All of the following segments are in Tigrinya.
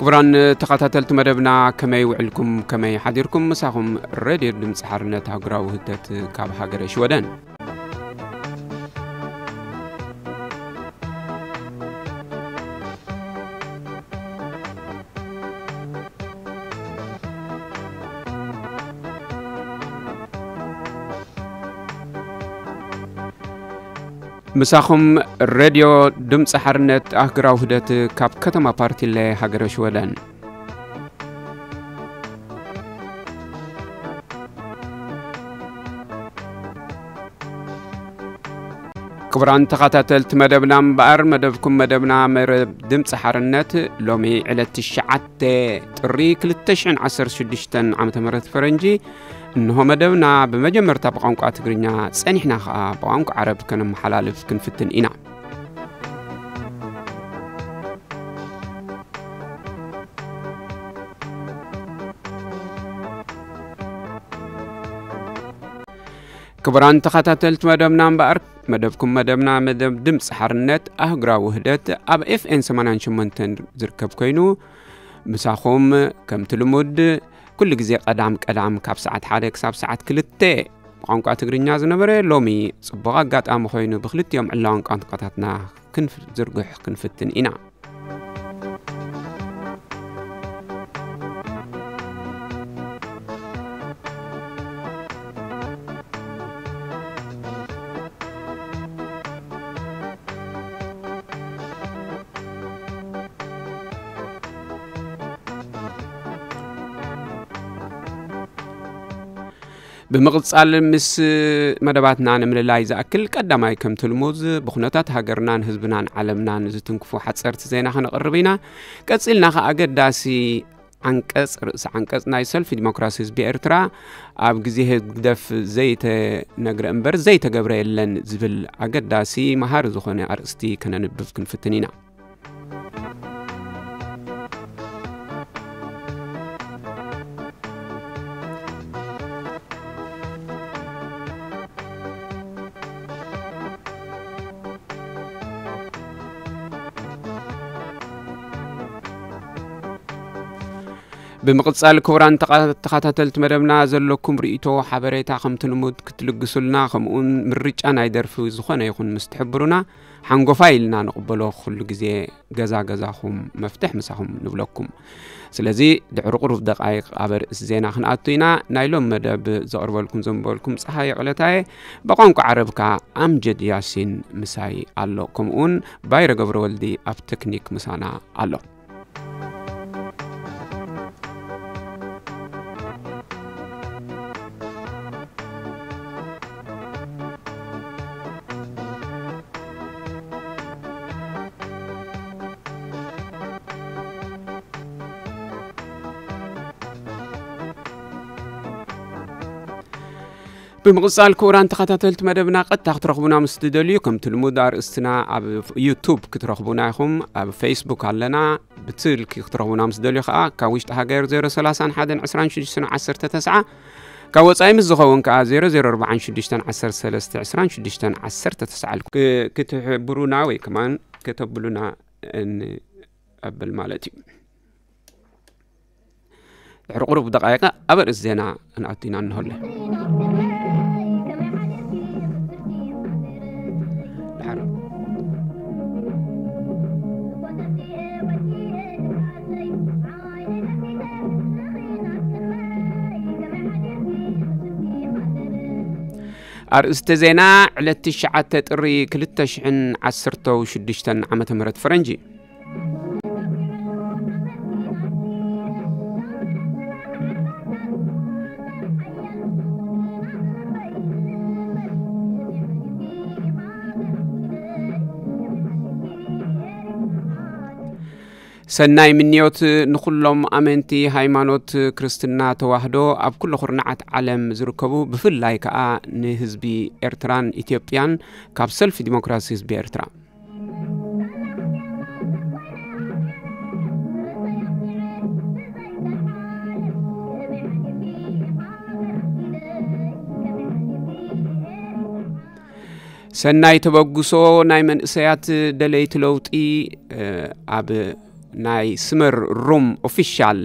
ክቡራን ተኸታተልቲ መደብና፣ ከመይ ውዕልኩም፣ ከመይ ሓዲርኩም? ምሳኹም ሬድዮ ድምፂ ሓርነት ኣህጉራዊ ውህደት ካብ ሃገረ ሽወደን። ምሳኹም ሬድዮ ድምፂ ሓርነት ኣህግራዊ ውህደት ካብ ከተማ ፓርቲለ ሃገረ ሽወደን። ክቡራን ተኸታተልቲ መደብና እምበኣር፣ መደብኩም መደብና መረብ ድምፂ ሓርነት ሎሚ ዕለት ትሽዓተ ጥሪ ክልተ ሽሕን ዓሰርተ ሽዱሽተን ዓመተ ምህረት ፈረንጂ፣ እንሆ መደብና ብመጀመርታ ብቋንቋ ትግርኛ ጸኒሕና ኸኣ ብቋንቋ ዓረብ ከነመሓላልፍ ክንፍትን ኢና። ክቡራን ተኸታተልቲ መደብና እምበኣር፣ መደብኩም መደብና መደብ ድምፂ ሓርነት ኣህጉራዊ ውህደት ኣብ ኤፍኤን ሰማንያን ሸሞንተን ዝርከብ ኮይኑ፣ ምሳኹም ከምቲ ልሙድ ኩሉ ግዜ ቀዳም ቀዳም ካብ ሰዓት ሓደ ክሳብ ሰዓት ክልተ ብቋንቋ ትግርኛ ዝነበረ፣ ሎሚ ጽቡቕ ኣጋጣሚ ኮይኑ ብክልቲኦም ዕላውን ቋንቋታትና ክንዝርግሕ ክንፍትን ኢና። ብምቕጻል ምስ መደባትና ንምልላይ ዝኣክል፣ ቀዳማይ ከምቲ ልሙድ ብኹነታት ሃገርናን ህዝብናን ዓለምናን ዝትንክፉ ሓጸርቲ ዜና ከነቕርብ ኢና። ቀጺልና ከኣ ኣገዳሲ ዓንቀጽ፣ ርእሲ ዓንቀጽ ናይ ሰልፊ ዲሞክራሲ ህዝቢ ኤርትራ፣ ኣብ ግዜ ህግደፍ ዘይተነግረ እምበር ዘይተገብረ የለን ዝብል ኣገዳሲ መሃሪ ዝኾነ ኣርእስቲ ከነንብብ ክንፍትን ኢና። ብምቕጻል፣ ክቡራን ተቓ-፣ ተኸታተልቲ መደብና፣ ዘለኩም ርእይቶ፣ ሓበሬታ ከምቲ ልሙድ ክትልግሱልና፣ ከምኡውን ምርጫ ናይ ደርፊ ዝኾነ ይኹን ምስ ትሕብሩና፣ ሓንጎፋይ ኢልና ንቕበሎ። ኩሉ ግዜ ገዛ ገዛኹም መፍትሕ ምሳኹም ንብለኩም። ስለዚ ድሕሪ ቁሩብ ደቓይቕ ኣብ ኣርእስቲ ዜና ክንኣቱ ኢና። ናይ ሎም መደብ ዘቕርበልኩም ዘንበልኩም ጸሃየ ቕለታየ፣ ብቋንቋ ዓረብ ከኣ ኣምጀድ ያሲን ምሳይ ኣሎ። ከምኡውን ባይረ ገብረወልዲ ኣብ ቴክኒክ ምሳና ኣሎ። ብምቕጻል፣ ክቡራን ተኸታተልቲ መደብና፣ ቀጥታ ክትረኽቡና ምስ ትደልዩ፣ ከምቲ ልሙድ ኣርእስትና ኣብ ዩቱብ ክትረኽቡና ኢኹም። ኣብ ፌስቡክ ኣለና። ብስልኪ ክትረኽቡና ምስ ደልዩ ከኣ፣ ካብ ውሽጢ ሃገር ዜሮ ሰላሳ ሓደን ዕስራን ሽዱሽተን ዓሰርተ ተስዓ፣ ካብ ወጻኢ ምስ ዝኸውን ከኣ ዜሮ ዜሮ ኣርባዓን ሽዱሽተን ዓሰርተ ሰለስተ ዕስራን ሽዱሽተን ዓሰርተ ተስዓ ኢልኩም ክ-፣ ክትሕብሩና ወይ ከማን ከተብሉና ንቐብል ማለት እዩ። ድሕሪ ቁሩብ ደቃይቃ ኣብ ርእሲ ዜና ክንኣቱ ኢና እንሆለ። ድሓር። ኣርእስተ ዜና፣ ዕለት ትሽዓተ ጥሪ ክልተ ሽሕን ዓሰርተ ሽዱሽተን ዓመተ ምህረት ፈረንጂ። ሰናይ ምንዮት ንኹሎም ኣመንቲ ሃይማኖት ክርስትና ተዋህዶ ኣብ ኩሉ ኩርናዓት ዓለም ዝርከቡ፣ ብፍላይ ከኣ ንህዝቢ ኤርትራን ኢትዮጵያን ካብ ሰልፊ ዲሞክራሲ ህዝቢ ኤርትራ። ሰናይ ተበግሶ ናይ መንእሰያት ደለይቲ ለውጢ፣ እ፣ ኣብ ናይ ስመር ሩም ኦፊሻል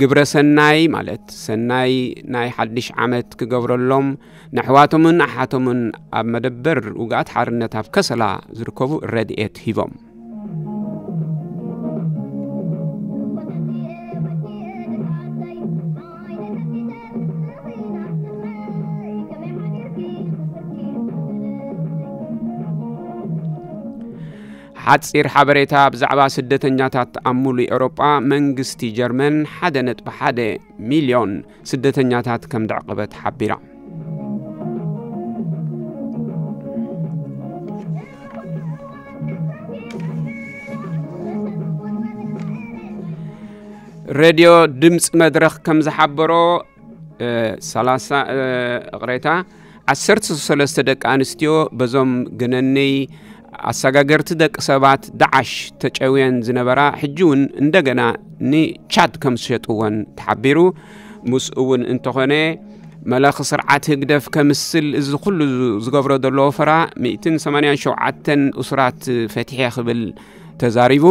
ግብረ ሰናይ፣ ማለት ሰናይ ናይ ሓድሽ ዓመት ክገብረሎም፣ ንኣሕዋቶምን ኣሓቶምን ኣብ መደበር ውግኣት ሓርነት ኣብ ከሰላ ዝርከቡ ረድኤት ሂቦም። ሓጺር ሓበሬታ ብዛዕባ ስደተኛታት ኣብ ሙሉእ ኤውሮጳ። መንግስቲ ጀርመን ሓደ ነጥቢ ሓደ ሚልዮን ስደተኛታት ከም ደዕቀበት ሓቢራ። ሬድዮ ድምፂ መድረኽ ከም ዝሓበሮ፣ እ፣ ሰላሳ፣ እ፣ እቕሬታ፣ ዓሰርተ ሰለስተ ደቂ ኣንስትዮ በዞም ገነነይ ኣሰጋገርቲ ደቂ ሰባት ዳዓሽ ተጨውየን ዝነበራ፣ ሕጂ እውን እንደገና ንቻድ ከም ዝሸጥወን ተሓቢሩ። ምስ እውን እንተኾነ፣ መለኺ ስርዓት ህግደፍ ከምስል እዚ ኩሉ ዝገብሮ ዘሎ ወፈራ፣ ሚእትን ሰማንያን ሸውዓተን እሱራት ፈቲሐ ክብል ተዛሪቡ።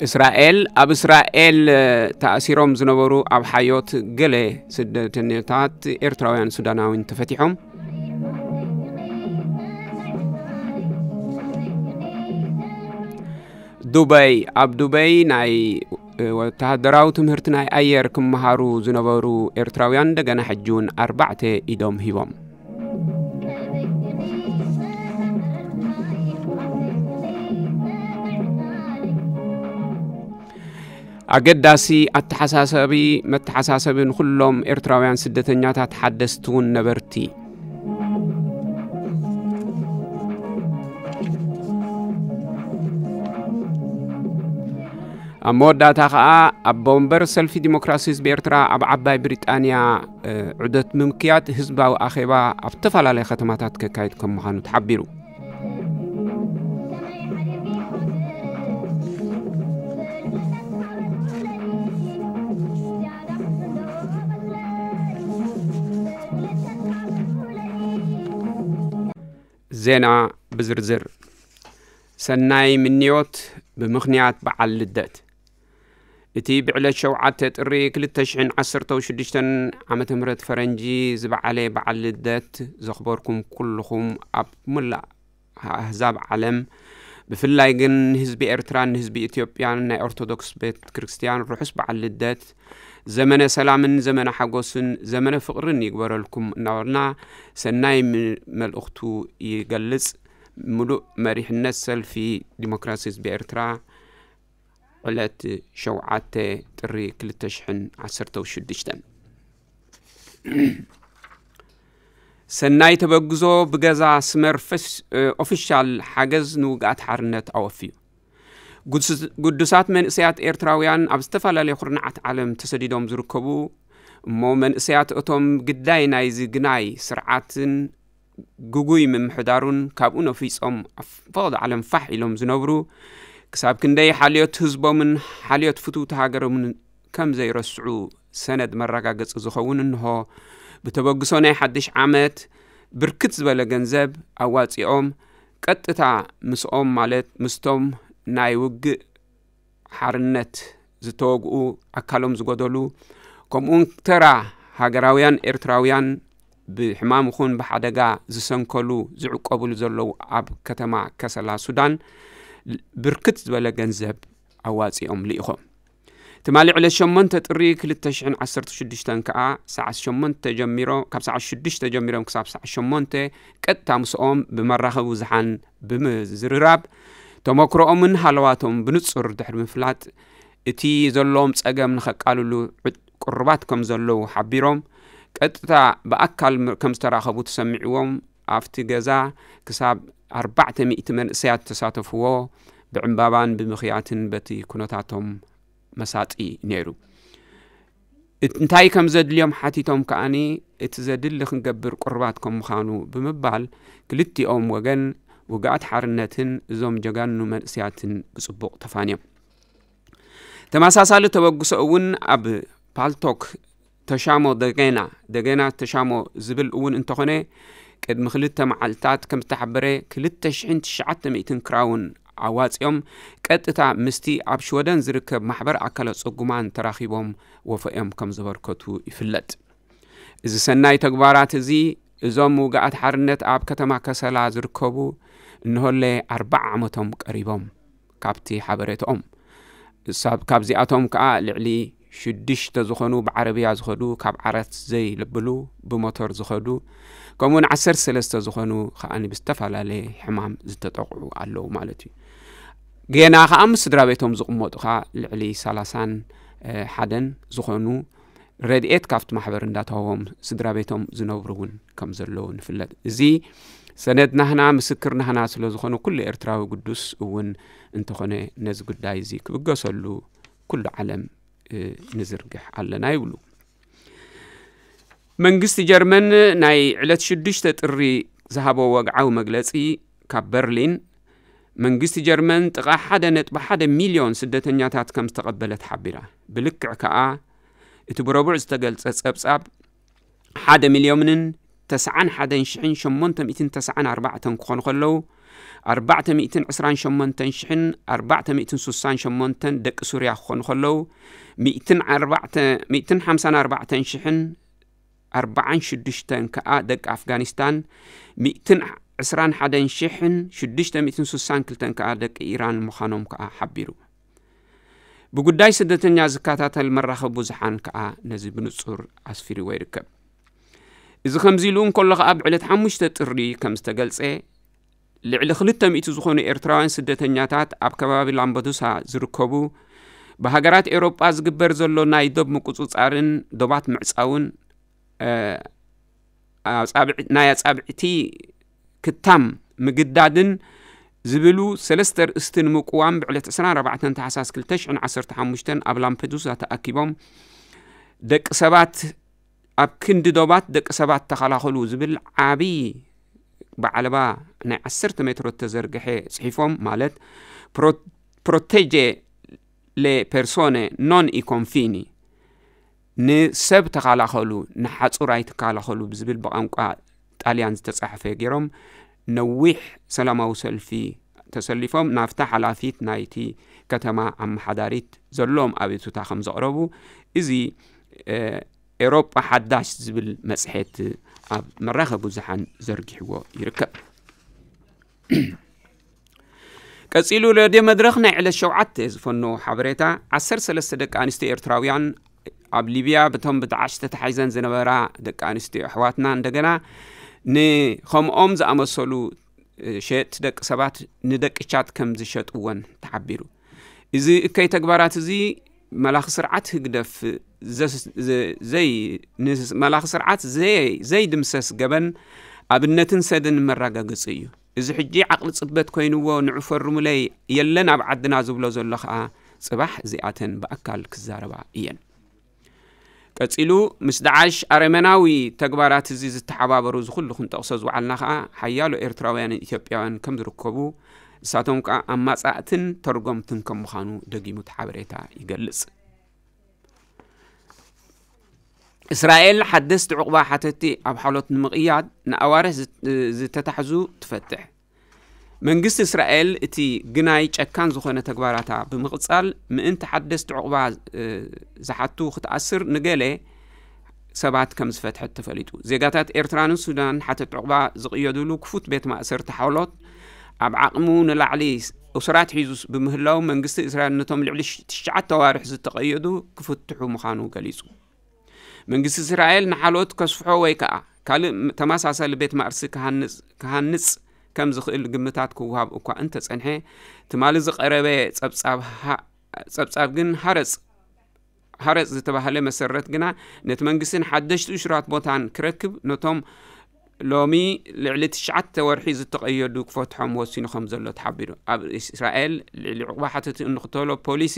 እስራኤል፣ ኣብ እስራኤል ተኣሲሮም ዝነበሩ ኣብ ሓዮት ገለ ስደተኛታት ኤርትራውያን ሱዳናውያን ተፈቲሖም። ዱበይ፣ ኣብ ዱበይ ናይ ወተሃደራዊ ትምህርቲ ናይ ኣየር ክመሃሩ ዝነበሩ ኤርትራውያን እንደገና ሕጂ እውን ኣርባዕተ ኢዶም ሂቦም። ኣገዳሲ ኣተሓሳሰቢ መተሓሳሰቢ ንኹሎም ኤርትራውያን ስደተኛታት ሓደስቲ እውን ነበርቲ። ኣብ መወዳእታ ኸኣ ኣቦ ወንበር ሰልፊ ዲሞክራሲ ህዝቢ ኤርትራ ኣብ ዓባይ ብሪጣንያ፣ እ፣ ዑደት ብምክያድ ህዝባዊ ኣኼባ ኣብ ዝተፈላለየ ከተማታት ከካይድ ከም ምዃኑ ተሓቢሩ። ዜና ብዝርዝር። ሰናይ ምንዮት ብምኽንያት በዓል ልደት። እቲ ብዕለት ሸውዓተ ጥሪ ክልተ ሽሕን ዓሰርተው ሽዱሽተን ዓመተ ምህረት ፈረንጂ ዝበዓለ በዓል ልደት ዘኽበርኩም ኩልኹም ኣብ ሙላእ ኣህዛብ ዓለም፣ ብፍላይ ግን ንህዝቢ ኤርትራን ንህዝቢ ኢትዮጵያን ናይ ኦርቶዶክስ ቤተ ክርስቲያን ርሑስ በዓል ልደት፣ ዘመነ ሰላምን ዘመነ ሓጎስን ዘመነ ፍቕርን ይግበረልኩም እናበልና ሰናይ ም-፣ መልእኽቱ ይገልጽ። ምሉእ መሪሕነት ሰልፊ ዲሞክራሲ ህዝቢ ኤርትራ፣ ዕለት ሸውዓተ ጥሪ ክልተ ሽሕን ዓሰርተው ሽዱሽተን። ሰናይ ተበግዞ ብገዛ ስመር ፈስ-፣ እ፣ ኦፊሻል ሓገዝ ንውግኣት ሓርነት ኣወፍዩ። ጉድስ-፣ ጉዱሳት መንእሰያት ኤርትራውያን ኣብ ዝተፈላለየ ኩርናዓት ዓለም ተሰዲዶም ዝርከቡ እሞ መንእሰያት እቶም ግዳይ ናይዚ ግናይ ስርዓትን ግጉይ ምምሕዳሩን ካብኡ ነፊጾም ኣብ ፈቐዶ ዓለም ፋሕ ኢሎም ዝነብሩ፣ ክሳብ ክንደይ ሓልዮት ህዝቦምን ሓልዮት ፍትውቲ ሃገሮምን ከም ዘይረስዑ ሰነድ መረጋገጺ ዝኸውን እንሆ፣ ብተበግሶ ናይ ሓድሽ ዓመት ብርክት ዝበለ ገንዘብ ኣዋጺኦም ቀጥታ ምስኦም፣ ማለት ምስቶም ናይ ውግእ ሓርነት ዝተወግኡ፣ ኣካሎም ዝጎደሉ፣ ከምኡውን ተራ ሃገራውያን ኤርትራውያን ብሕማም ይኹን ብሓደጋ ዝሰንከሉ፣ ዝዕቆብሉ ዘለዉ ኣብ ከተማ ከሰላ ሱዳን ብርክት ዝበለ ገንዘብ ኣዋጺኦም ልኢኾም። ትማሊ ዕለት ሸሞንተ ጥሪ ክልተ ሽሕን ዓሰርተ ሽዱሽተን ከኣ ሰዓት ሸሞንተ ጀሚሮ-፣ ካብ ሰዓት ሽዱሽተ ጀሚሮም ክሳብ ሰዓት ሸሞንተ ቀጥታ ምስኦም ብመራኸቢ ብዙሓን ብምዝርራብ ተመክሮኦምን ሃለዋቶም ብንጹር ድሕሪ ምፍላጥ እቲ ዘለዎም ጸገም ንኸቃልሉ ዕድ-፣ ቅሩባት ከም ዘለዉ ሓቢሮም፣ ቀጥታ ብኣካል ም-፣ ከም ዝተራኸቡ ተሰሚዕዎም ኣብቲ ገዛ ክሳብ ኣርባዕተ ሚእቲ መንእሰያት ተሳተፍዎ ብዕምባባን ብምኽያትን በቲ ኩነታቶም መሳጢ ነይሩ። እት-፣ እንታይ ከም ዘድልዮም ሓቲቶም ከኣኒ፣ እቲ ዘድሊ ክንገብር ቅሩባት ከም ምዃኑ ብምባል፣ ክልቲኦም ወገን ውግኣት ሓርነትን እዞም ጀጋኑ መንእሰያትን ብጽቡቕ ተፋንዮም። ተመሳሳሊ ተበግሶ እውን ኣብ ፓልቶክ ተሻሞ ደገና፣ ደገና ተሻሞ ዝብል እውን እንተኾነ፣ ቅድሚ ክልተ መዓልታት ከም ዝተሓበረ፣ ክልተ ሽሕን ትሽዓተ ሚእትን ክራውን ኣዋጺኦም ቀጥታ ምስቲ ኣብ ሽወደን ዝርከብ ማሕበር ኣካለ ጽጉማን ተራኺቦም ወፈኦም ከም ዘበርከቱ ይፍለጥ። እዚ ሰናይ ተግባራት እዚ፣ እዞም ውግኣት ሓርነት ኣብ ከተማ ከሰላ ዝርከቡ፣ እንሆለ ኣርባዓ ዓመቶም ቀሪቦም። ካብቲ ሓበሬታኦም፣ ሳብ-፣ ካብዚኣቶም ከኣ ልዕሊ ሽዱሽተ ዝኾኑ ብዓረብያ ዝኸዱ፣ ካብ ዓራት ዘይልብሉ ብሞተር ዝኸዱ፣ ከምኡውን ዓሰርተ ሰለስተ ዝኾኑ ከኣ ብዝተፈላለየ ሕማም ዝተጠቕዑ ኣለዉ ማለት እዩ። ገና ከኣ ምስ ስድራ ቤቶም ዝቕመጡ ከኣ ልዕሊ ሰላሳን ሓደን ዝኾኑ ረድኤት ካብቲ ማሕበር እንዳተዋህቦም ስድራ ቤቶም ዝነብሩ እውን ከም ዘለዉ ንፍለጥ። እዚ ሰነድ ናህና፣ ምስክር ናህና ስለ ዝኾነ፣ ኩሉ ኤርትራዊ ግዱስ እውን እንተኾነ፣ ነዚ ጉዳይ እዚ ክብገሰሉ ኩሉ ዓለም፣ እ፣ ንዝርግሕ ኣለና ይብሉ። መንግስቲ ጀርመን ናይ ዕለት ሽዱሽተ ጥሪ ዝሃቦ ወግዓዊ መግለጺ ካብ በርሊን፣ መንግስቲ ጀርመን ጥቓ ሓደ ነጥቢ ሓደ ሚልዮን ስደተኛታት ከም ዝተቐበለት ሓቢራ። ብልክዕ ከኣ፣ እቲ ብረቡዕ ዝተገልጸ ጸብጻብ ሓደ ሚልዮንን ተስዓን ሓደን ሽሕን ሸሞንተ ሚእትን ተስዓን ኣርባዕተን ክኾኑ ከለዉ፣ ኣርባዕተ ሚእትን ዕስራን ሸሞንተን ሽሕን ኣርባዕተ ሚእትን ሱሳን ሸሞንተን ደቂ ሱርያ ክኾኑ ከለዉ፣ ሚእትን ኣርባዕተ፣ ሚእትን ሓምሳን ኣርባዕተን ሽሕን ኣርባዓን ሽዱሽተን ከኣ ደቂ ኣፍጋኒስታን፣ ሚእትን ዕስራን ሓደን ሽሕን ሽዱሽተ ሚእትን ሱሳን ክልተን ከኣ ደቂ ኢራን ምዃኖም ከኣ ሓቢሩ። ብጉዳይ ስደተኛ ዝከታተል መራኸቢ ብዙሓን ከኣ ነዚ ብንጹር ኣስፊርዎ ይርከብ። እዚ ከምዚ ኢሉ እንከሎ ከኣ፣ ብዕለት ሓሙሽተ ጥሪ ከም ዝተገልጸ፣ ልዕሊ ክልተ ሚእቲ ዝኾኑ ኤርትራውያን ስደተኛታት ኣብ ከባቢ ላምበዱሳ ዝርከቡ፣ ብሃገራት ኤውሮጳ ዝግበር ዘሎ ናይ ዶብ ምቁጽጻርን ዶባት ምዕጻውን፣ እ፣ ኣጻብዕ-፣ ናይ ኣጻብዕቲ ክታም ምግዳድን ዝብሉ ሰለስተ ርእስቲ ንምቅዋም፣ ብዕለት ዕስራን ኣርባዕተን ታሕሳስ ክልተ ሽሕን ዓሰርተ ሓሙሽተን ኣብ ላምፐዱሳ ተኣኪቦም፣ ደቂ ሰባት ኣብ ክንዲ ዶባት ደቂ ሰባት ተኸላኸሉ ዝብል ዓቢ ብዓለባ ናይ ዓሰርተ ሜትሮ እተዘርግሐ ጽሒፎም፣ ማለት ፕሮ-፣ ፕሮቴጀ ሌ ፐርሶነ ኖን ኢ ኮንፊኒ፣ ንሰብ ተኸላኸሉ፣ ንሓጹር ኣይትከላኸሉ ብዝብል ብቋንቋ ጣልያን ዝተጻሕፈ ገይሮም፣ ነዊሕ ሰላማዊ ሰልፊ ተሰሊፎም፣ ናብታ ሓላፊት ናይቲ ከተማ ኣመሓዳሪት ዘለዎም ኣቤቱታ ከም ዘቕረቡ፣ እዚ፣ እ፣ ኤውሮጳ ሓዳሽ ዝብል መጽሔት ኣብ መራኸቢ ብዙሓን ዘርጊሕዎ ይርከብ። ቀጺሉ ሬድዮ መድረኽ ናይ ዕለት ሸውዓተ ዝፈነዎ ሓበሬታ፣ ዓሰርተ ሰለስተ ደቂ ኣንስትዮ ኤርትራውያን ኣብ ሊብያ ብቶም ብዳዕሽ ተታሒዘን ዝነበራ ደቂ ኣንስትዮ ኣሕዋትና እንደገና ንኸምኦም ዝኣመሰሉ፣ እ፣ ሸየጥቲ ደቂ ሰባት ንደቂ ቻድ ከም ዝሸጥወን ተሓቢሩ። እዚ እከይ ተግባራት እዚ መላኺ ስርዓት ህግደፍ ዘስ-፣ ዘ-፣ ዘይ-፣ ንስ-፣ መላኺ ስርዓት ዘይ-፣ ዘይድምሰስ ገበን ኣብነትን ሰድን መረጋገጺ እዩ። እዚ ሕጂ ዓቕሊ ጽበት ኮይንዎ ንዑ ፈርሙለይ የለን ኣብ ዓድና ዝብሎ ዘሎ ኸኣ ጽባሕ እዚኣተን ብኣካል ክዛረባ እየን። ቀጺሉ፣ ምስ ዳዕሽ ኣረመናዊ ተግባራት እዚ ዝተሓባበሩ እዚ ኩሉ ክንጠቕሶ ዝወዓልና ኸኣ ሓያሎ ኤርትራውያንን ኢትዮጵያውያን ከም ዝርከቡ፣ ንሳቶም ከኣ ኣማጻእትን ተርጎምትን ከም ምዃኑ ደጊሙ እቲ ሓበሬታ ይገልጽ። እስራኤል ሓደስቲ ዑቕባ ሓተቲ ኣብ ሓሎት ንምቕያድ ንኣዋርሕ ዝት-፣ ዝተታሕዙ ትፈትሕ። መንግስቲ እስራኤል እቲ ግናይ ጨካን ዝኾነ ተግባራታ ብምቕጻል፣ ምእንቲ ሓደስቲ ዑቕባ፣ እ፣ ዝሓቱ ክትኣስር ንገለ ሰባት ከም ዝፈትሐት ተፈሊጡ። ዜጋታት ኤርትራን ሱዳን ሓተት ዑቕባ ዝቕየዱሉ ክፉት ቤት ማእሰርቲ ሓሎት ኣብ ዓቕሙ ንላዕሊ እሱራት ሒዙ ብምህላው፣ መንግስቲ እስራኤል ነቶም ልዕሊ ሽ-፣ ትሽዓተ ኣዋርሕ ዝተቐየዱ ክፍትሑ ምዃኑ ገሊጹ። መንግስቲ እስራኤል ንሓሎት ከስፍሖ ወይ ከኣ ካልእ ም-፣ ተመሳሳሊ ቤት ማእሰርቲ ክሃንጽ፣ ክሃንጽ ከም ዝኽእል ግምታት ክወሃብ እኳ እንተጸንሐ፣ ትማሊ ዝቐረበ ጸብጻብ ሃ-፣ ጸብጻብ ግን ሃረጽ፣ ሃረጽ ዝተባህለ መሰረት ግና፣ ነቲ መንግስቲ ንሓደሽቲ እሱራት ቦታን ክረክብ፣ ነቶም ሎሚ ልዕሊ ትሽዓተ ወርሒ ዝተቐየዱ ክፈትሖም ወሲኑ ከም ዘሎ ተሓቢሩ። ኣብ እስራኤል ልዕሊ ዑቕባ ሓተቲ እንክተሎ ፖሊሲ፣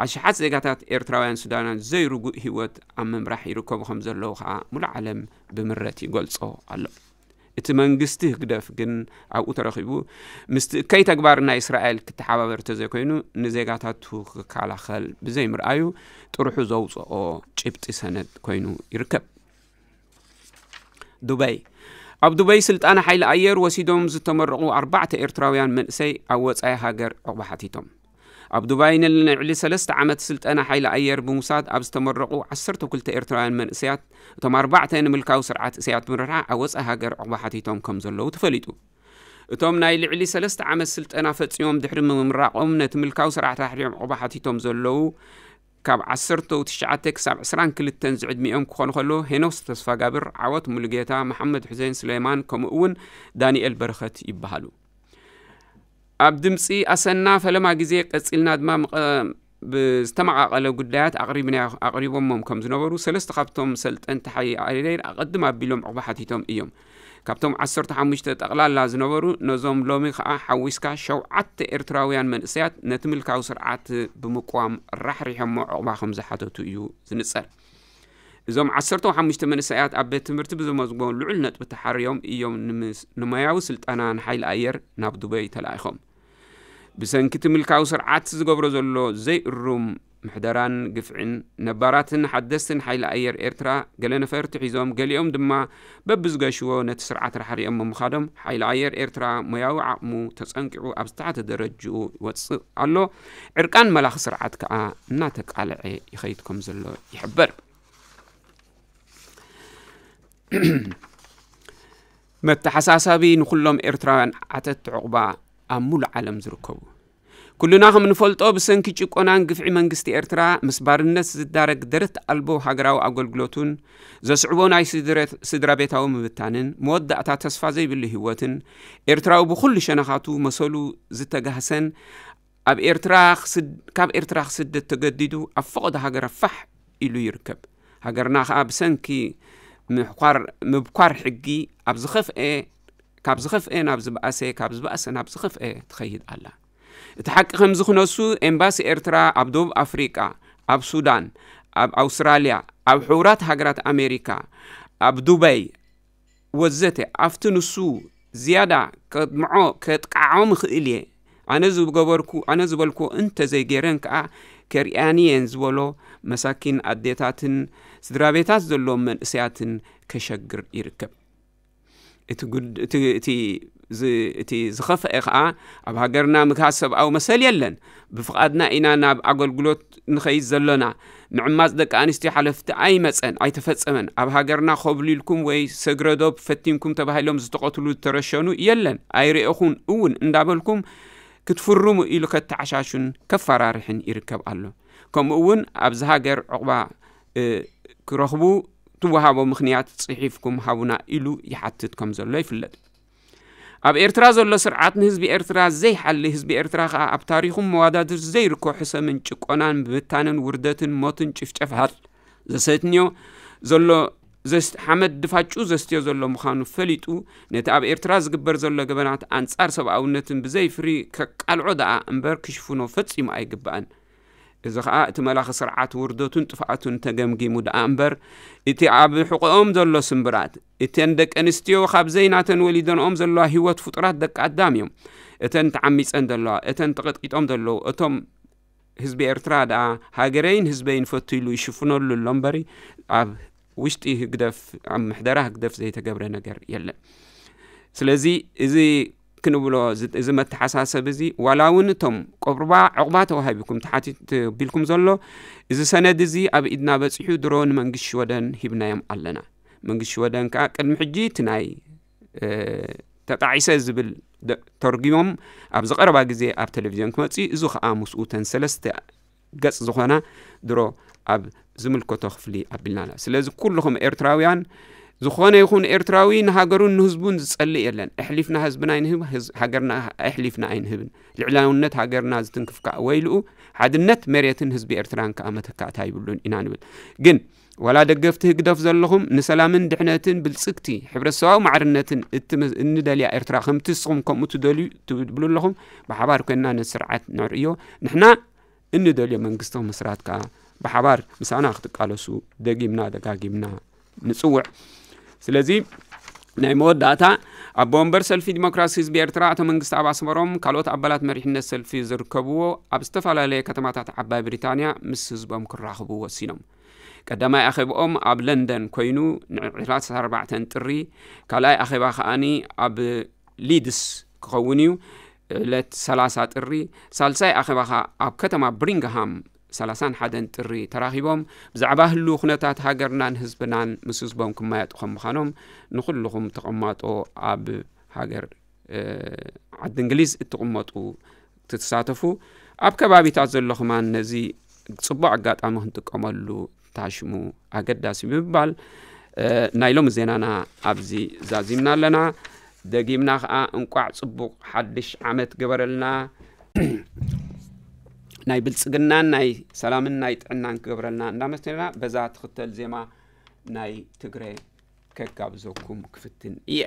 ኣሽሓት ዜጋታት ኤርትራውያን ሱዳናውያን ዘይርጉእ ህይወት ኣብ ምምራሕ ይርከቡ ከም ዘለዉ ከኣ ሙሉእ ዓለም ብምረት ይገልጾ ኣሎ። እቲ መንግስቲ ህግደፍ ግን ኣብኡ ተረኺቡ ምስቲ እከይ ተግባር ናይ እስራኤል ክተሓባበር ተዘይኮይኑ ንዜጋታቱ ክከላኸል ብዘይምርኣዩ ጥርሑ ዘውፅኦ ጭብጢ ሰነድ ኮይኑ ይርከብ። ዱበይ። ኣብ ዱበይ ስልጣነ ሓይሊ ኣየር ወሲዶም ዝተመረቑ ኣርባዕተ ኤርትራውያን መንእሰይ ኣብ ወጻኢ ሃገር ዕቑባ ሓቲቶም። ኣብ ዱባይ ንልዕሊ ሰለስተ ዓመት ስልጠና ሓይሊ ኣየር ብምውሳድ ኣብ ዝተመረቑ ዓሰርተ ክልተ ኤርትራውያን መንእሰያት፣ እቶም ኣርባዕተ ንምልካዊ ስርዓት እስያት ምርርሓ ኣብ ወጻኢ ሃገር ዕቑባ ሓቲቶም ከም ዘለዉ ተፈሊጡ። እቶም ናይ ልዕሊ ሰለስተ ዓመት ስልጠና ፈጺሞም ድሕሪ ምምራቖም ነቲ ምልካዊ ስርዓት ራሕሪዮም ዕቑባ ሓቲቶም ዘለዉ ካብ ዓሰርተ ትሽዓተ ክሳብ ዕስራን ክልተን ዝዕድሚኦም ክኾኑ ከለዉ ሄኖስ ተስፋጋብር፣ ዓወት ሙሉጌታ፣ መሓመድ ሑሴን ሱሌማን ከምኡ እውን ዳንኤል በረኸት ይበሃሉ። ኣብ ድምፂ ኣሰና ፈለማ ግዜ ቀፂልና ድማ ምቐ- ብዝተመቓቐለ ጉዳያት ኣቕሪብና ኣቕሪቦሞም ከም ዝነበሩ ሰለስተ ካብቶም ሰልጠንቲ ሓይሊ ኣየር ኣቐድም ኣቢሎም ዕቑባ ሓቲቶም እዮም። ካብቶም ዓሰርተ ሓሙሽተ ጠቕላላ ዝነበሩ ነዞም ሎሚ ከዓ ሓዊስካ ሸውዓተ ኤርትራውያን መንእሰያት ነቲ ምልካዊ ስርዓት ብምቅዋም ራሕሪሖሞ ዕቑባ ከም ዝሓተቱ እዩ ዝንጸር። እዞም ዓሰርተ ሓሙሽተ መንእሰያት ኣብ ቤት ትምህርቲ ብዘመዝግቦም ልዑል ነጥቢ ተሓርዮም እዮም ንምስ- ንሞያዊ ስልጠና ንሓይሊ ኣየር ናብ ዱበይ ተላኢኾም። ብሰንኪ እቲ ምልካዊ ስርዓት ዝገብሮ ዘሎ ዘይእሩም ምሕደራን ግፍዕን ነባራትን ሓደስትን ሓይሊ ኣየር ኤርትራ ገለ ነፈርቲ ሒዞም ገሊኦም ድማ በብዝገሽዎ ነቲ ስርዓት ራሕሪኦም ምምኻዶም ሓይሊ ኣየር ኤርትራ ሞያዊ ዓቕሙ ተጸንቂዑ ኣብ ዝተሓተ ደረጅኡ ይወጽእ ኣሎ። ዕርቃን መላኺ ስርዓት ከኣ እናተቃልዐ ይኸይድ ከም ዘሎ ይሕበር። መተሓሳሳቢ ንኩሎም ኤርትራውያን ዓተት ዕቑባ ኣብ ሙሉእ ዓለም ዝርከቡ። ኩልና ከም ንፈልጦ ብሰንኪ ጭቆናን ግፍዒ መንግስቲ ኤርትራ ምስ ባርነት ዝዳረግ ደረት ኣልቦ ሃገራዊ ኣገልግሎቱን ዘስዕቦ ናይ ስድረ- ስድራ ቤታዊ ምብታንን መወዳእታ ተስፋ ዘይብሉ ህይወትን ኤርትራዊ ብኩሉ ሸነኻቱ መሰሉ ዝተጋህሰን ኣብ ኤርትራ ክስድ- ካብ ኤርትራ ክስደድ ተገዲዱ ኣብ ፈቐዶ ሃገር ፋሕ ኢሉ ይርከብ። ሃገርና ከኣ ብሰንኪ ምሕኳር- ምብኳር ሕጊ ኣብ ዝኸፍኤ ካብ ዝኸፍኤ ናብ ዝበኣሰ ካብ ዝበኣሰ ናብ ዝኸፍኤ ትኸይድ ኣላ። እቲ ሓቂ ከምዚ ክነሱ ኤምባሲ ኤርትራ ኣብ ደቡብ ኣፍሪቃ፣ ኣብ ሱዳን፣ ኣብ ኣውስትራልያ፣ ኣብ ሕቡራት ሃገራት ኣሜሪካ፣ ኣብ ዱባይ ወዘተ ኣብቲ ንሱ ዝያዳ ከጥምዖ ከጥቃዖም ይኽእል እየ። ኣነ ዝገበርኩ ኣነ ዝበልኩ እንተዘይገይረን ከኣ ከርእያኒ እየን ዝበሎ መሳኪን ኣዴታትን ስድራ ቤታት ዘለዎም መንእሰያትን ከሸግር ይርከብ። እቲ ጉድ- እቲ- እቲ ዝ- እቲ ዝኸፍአ ከኣ ኣብ ሃገርና ምግሃስ ሰብኣዊ መሰል የለን። ብፍቓድና ኢና ናብ ኣገልግሎት ንኸይድ ዘሎና። ምዕማጽ ደቂ ኣንስትዮ ሓለፍቲ ኣይመጸን ኣይተፈጸመን። ኣብ ሃገርና ኮብሊልኩም ወይ ሰግረዶብ ፈቲንኩም ተባሂሎም ዝተቐትሉ ዝተረሸኑ የለን ኣይርእኹን እውን እንዳበልኩም ክትፍርሙ ኢሉ ከተዓሻሹን ከፈራርሕን ይርከብ ኣሎ። ከምኡ እውን ኣብዚ ሃገር ዕቑባ እ፣ ክረኽቡ ትወሃቦ ምኽንያት ጽሒፍኩም ሃቡና ኢሉ ይሓትት ከም ዘሎ ይፍለጥ። ኣብ ኤርትራ ዘሎ ስርዓት ንህዝቢ ኤርትራ ዘይሓሊ ህዝቢ ኤርትራ ከኣ ኣብ ታሪኹም መዋዳድር ዘይርኮ ሕሰምን ጭቆናን ምብታንን ውርደትን ሞትን ጭፍጨፋት ዘሰትንዮ ዘሎ ዘስ- ሓመድ ድፋጩ ዘስትዮ ዘሎ ምዃኑ ፈሊጡ ነቲ ኣብ ኤርትራ ዝግበር ዘሎ ገበናት ኣንጻር ሰብኣውነትን ብዘይፍሪ ከቃልዖ ደኣ እምበር ክሽፍኖ ፈጺሙ ኣይግባእን። እዚ ኸኣ እቲ መላኺ ስርዓት ውርደቱን ጥፍኣቱን ተገምጊሙ ደኣ እምበር እቲ ኣብ ሕቖኦም ዘሎ ስምብራት እተን ደቂ ኣንስትዮ ካብ ዘይናተን ወሊደንኦም ዘለዋ ህይወት ፍጡራት ደቂ ኣዳም እዮም። እተን ተዓሚጸን ዘለዋ እተን ተቐጥቂጦም ዘለዉ እቶም ህዝቢ ኤርትራ ደኣ ሃገረይን ህዝበይን ፈቱ ኢሉ ይሽፍነሉ ኣሎ እምበሪ ኣብ ውሽጢ ህግደፍ ኣብ ምሕደራ ህግደፍ ዘይተገብረ ነገር የለን። ስለዚ እዚ ክንብሎ እዚ መተሓሳሰብ እዚ ዋላ እውን እቶም ቆብርባ ዕቑባ ተዋሂብኩም ተሓቲት ቢልኩም ዘሎ እዚ ሰነድ እዚ ኣብ ኢድና በፂሑ ድሮ ንመንግስቲ ሽወደን ሂብናዮም ኣለና። መንግስቲ ሽወደን ከዓ ቅድሚ ሕጂ እቲ ናይ ተጣዒሰ ዝብል ተርጉሞም ኣብዚ ቀረባ ግዜ ኣብ ቴሌቪዝዮን ክመፅእ እዩ። እዚ ከዓ ምስኡ ተን ሰለስተ ገፅ ዝኾና ድሮ ኣብ ዝምልከቶ ክፍሊ ኣቢልና ኣለና። ስለዚ ኩልኹም ኤርትራውያን ዝኾነ ይኹን ኤርትራዊ ንሃገሩን ንህዝቡን ዝጸልእ የለን። ኣሕሊፍና ህዝብና ኣይንህብ፣ ህዝ- ሃገርና ኣሕሊፍና ኣይንህብን። ልዕላውነት ሃገርና ዝትንክፍ ከኣ ወይልኡ፣ ሓድነት መሬትን ህዝቢ ኤርትራን ከኣ መተካእታ ይብሉን ኢና ንብል። ግን ዋላ ደገፍቲ ህግደፍ ዘለኹም ንሰላምን ድሕነትን ብልጽግቲ ሕብረተሰባዊ ማዕርነትን እትም- እንደልያ ኤርትራ ከምቲ ንስኹም ከምኡ ትደልዩ ትብሉ ኣለኹም፣ ብሓባር ኮይንና ነቲ ስርዓት ነዕርዮ። ንሕና እንደልዮ መንግስቲ ምስራት ከኣ ብሓባር ምሳና ክትቃለሱ ደጊምና ደጋጊምና ንጽውዕ። ስለዚ ናይ መወዳእታ፣ ኣቦ ወንበር ሰልፊ ዲሞክራሲ ህዝቢ ኤርትራ ኣቶ መንግስቲ ኣብ ኣስመሮም ካልኦት ኣባላት መሪሕነት ሰልፊ ዝርከብዎ ኣብ ዝተፈላለየ ከተማታት ዓባይ ብሪጣንያ ምስ ህዝቦም ክራኽቡ ወሲኖም። ቀዳማይ ኣኼብኦም ኣብ ለንደን ኮይኑ ንዕለት ኣርባዕተ ጥሪ፣ ካልኣይ ኣኼባ ከኣኒ ኣብ ሊድስ ክኸውን እዩ። ዕለት ሰላሳ ጥሪ፣ ሳልሳይ ኣኼባ ኸኣ ኣብ ከተማ ብሪንግሃም ሰላሳን ሓደን ጥሪ ተራኺቦም ብዛዕባ ህልው ኩነታት ሃገርናን ህዝብናን ምስ ህዝቦም ክመያጡ ከም ምዃኖም ንኹልኹም ተቐማጦ ኣብ ሃገር ዓዲ እንግሊዝ እትቕመጡ ትሳተፉ ኣብ ከባቢታት ዘሎ ከማን ነዚ ጽቡቕ ኣጋጣሚ ክንጥቀመሉ ታሽሙ ኣገዳሲ ብምባል ናይ ሎም ዜናና ኣብዚ ዛዚምና ኣለና። ደጊምና ከኣ እንቋዕ ጽቡቕ ሓድሽ ዓመት ገበረልና፣ ናይ ብልጽግናን ናይ ሰላምን ናይ ጥዕናን ክገብረልና እንዳመሰለና በዛ ትኽተል ዜማ ናይ ትግረ ከጋብዘኩም ክፍትን እየ።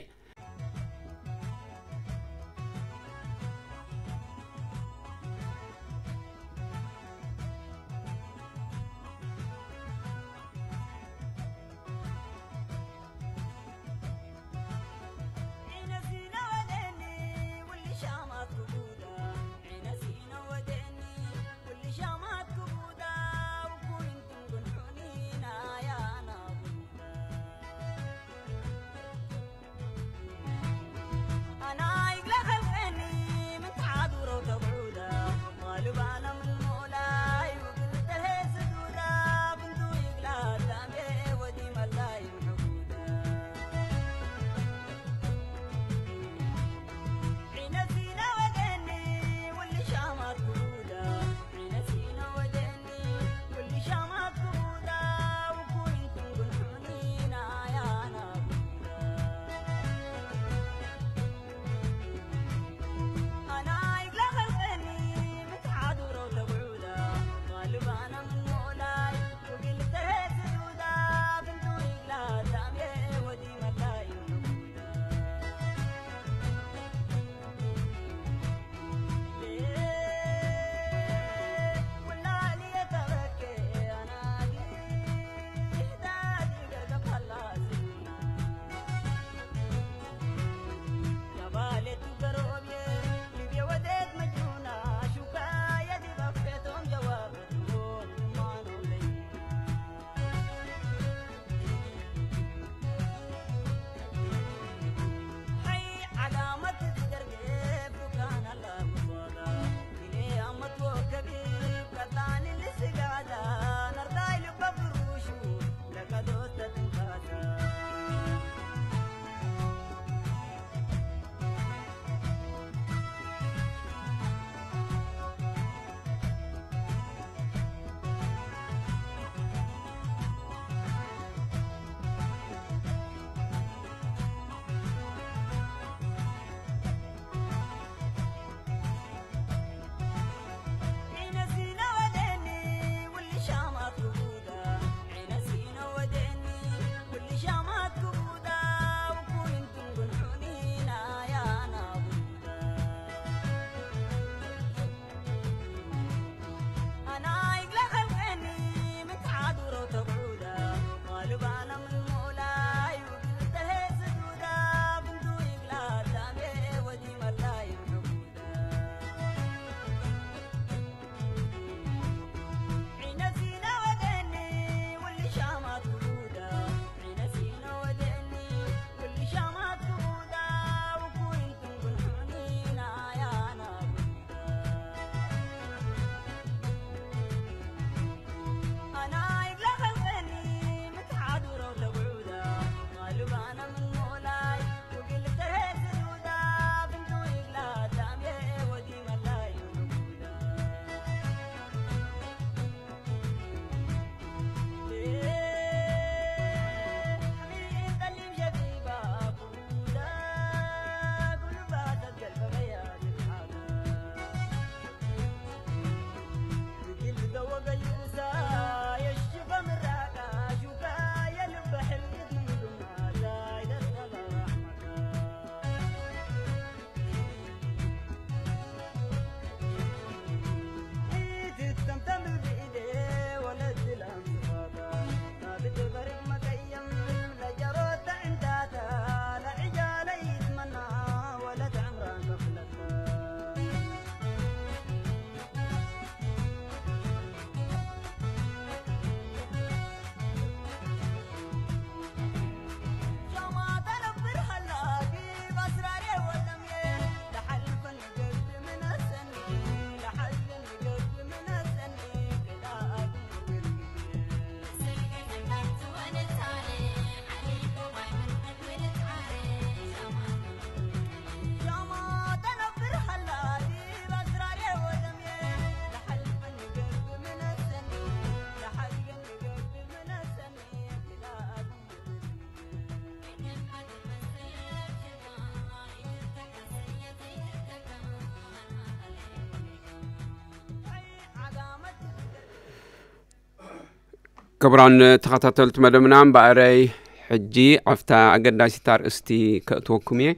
ክቡራን ተኸታተልቲ መደብና፣ እምበኣረይ ሕጂ ኣብታ ኣገዳሲት ኣርእስቲ ከእትወኩም እየ።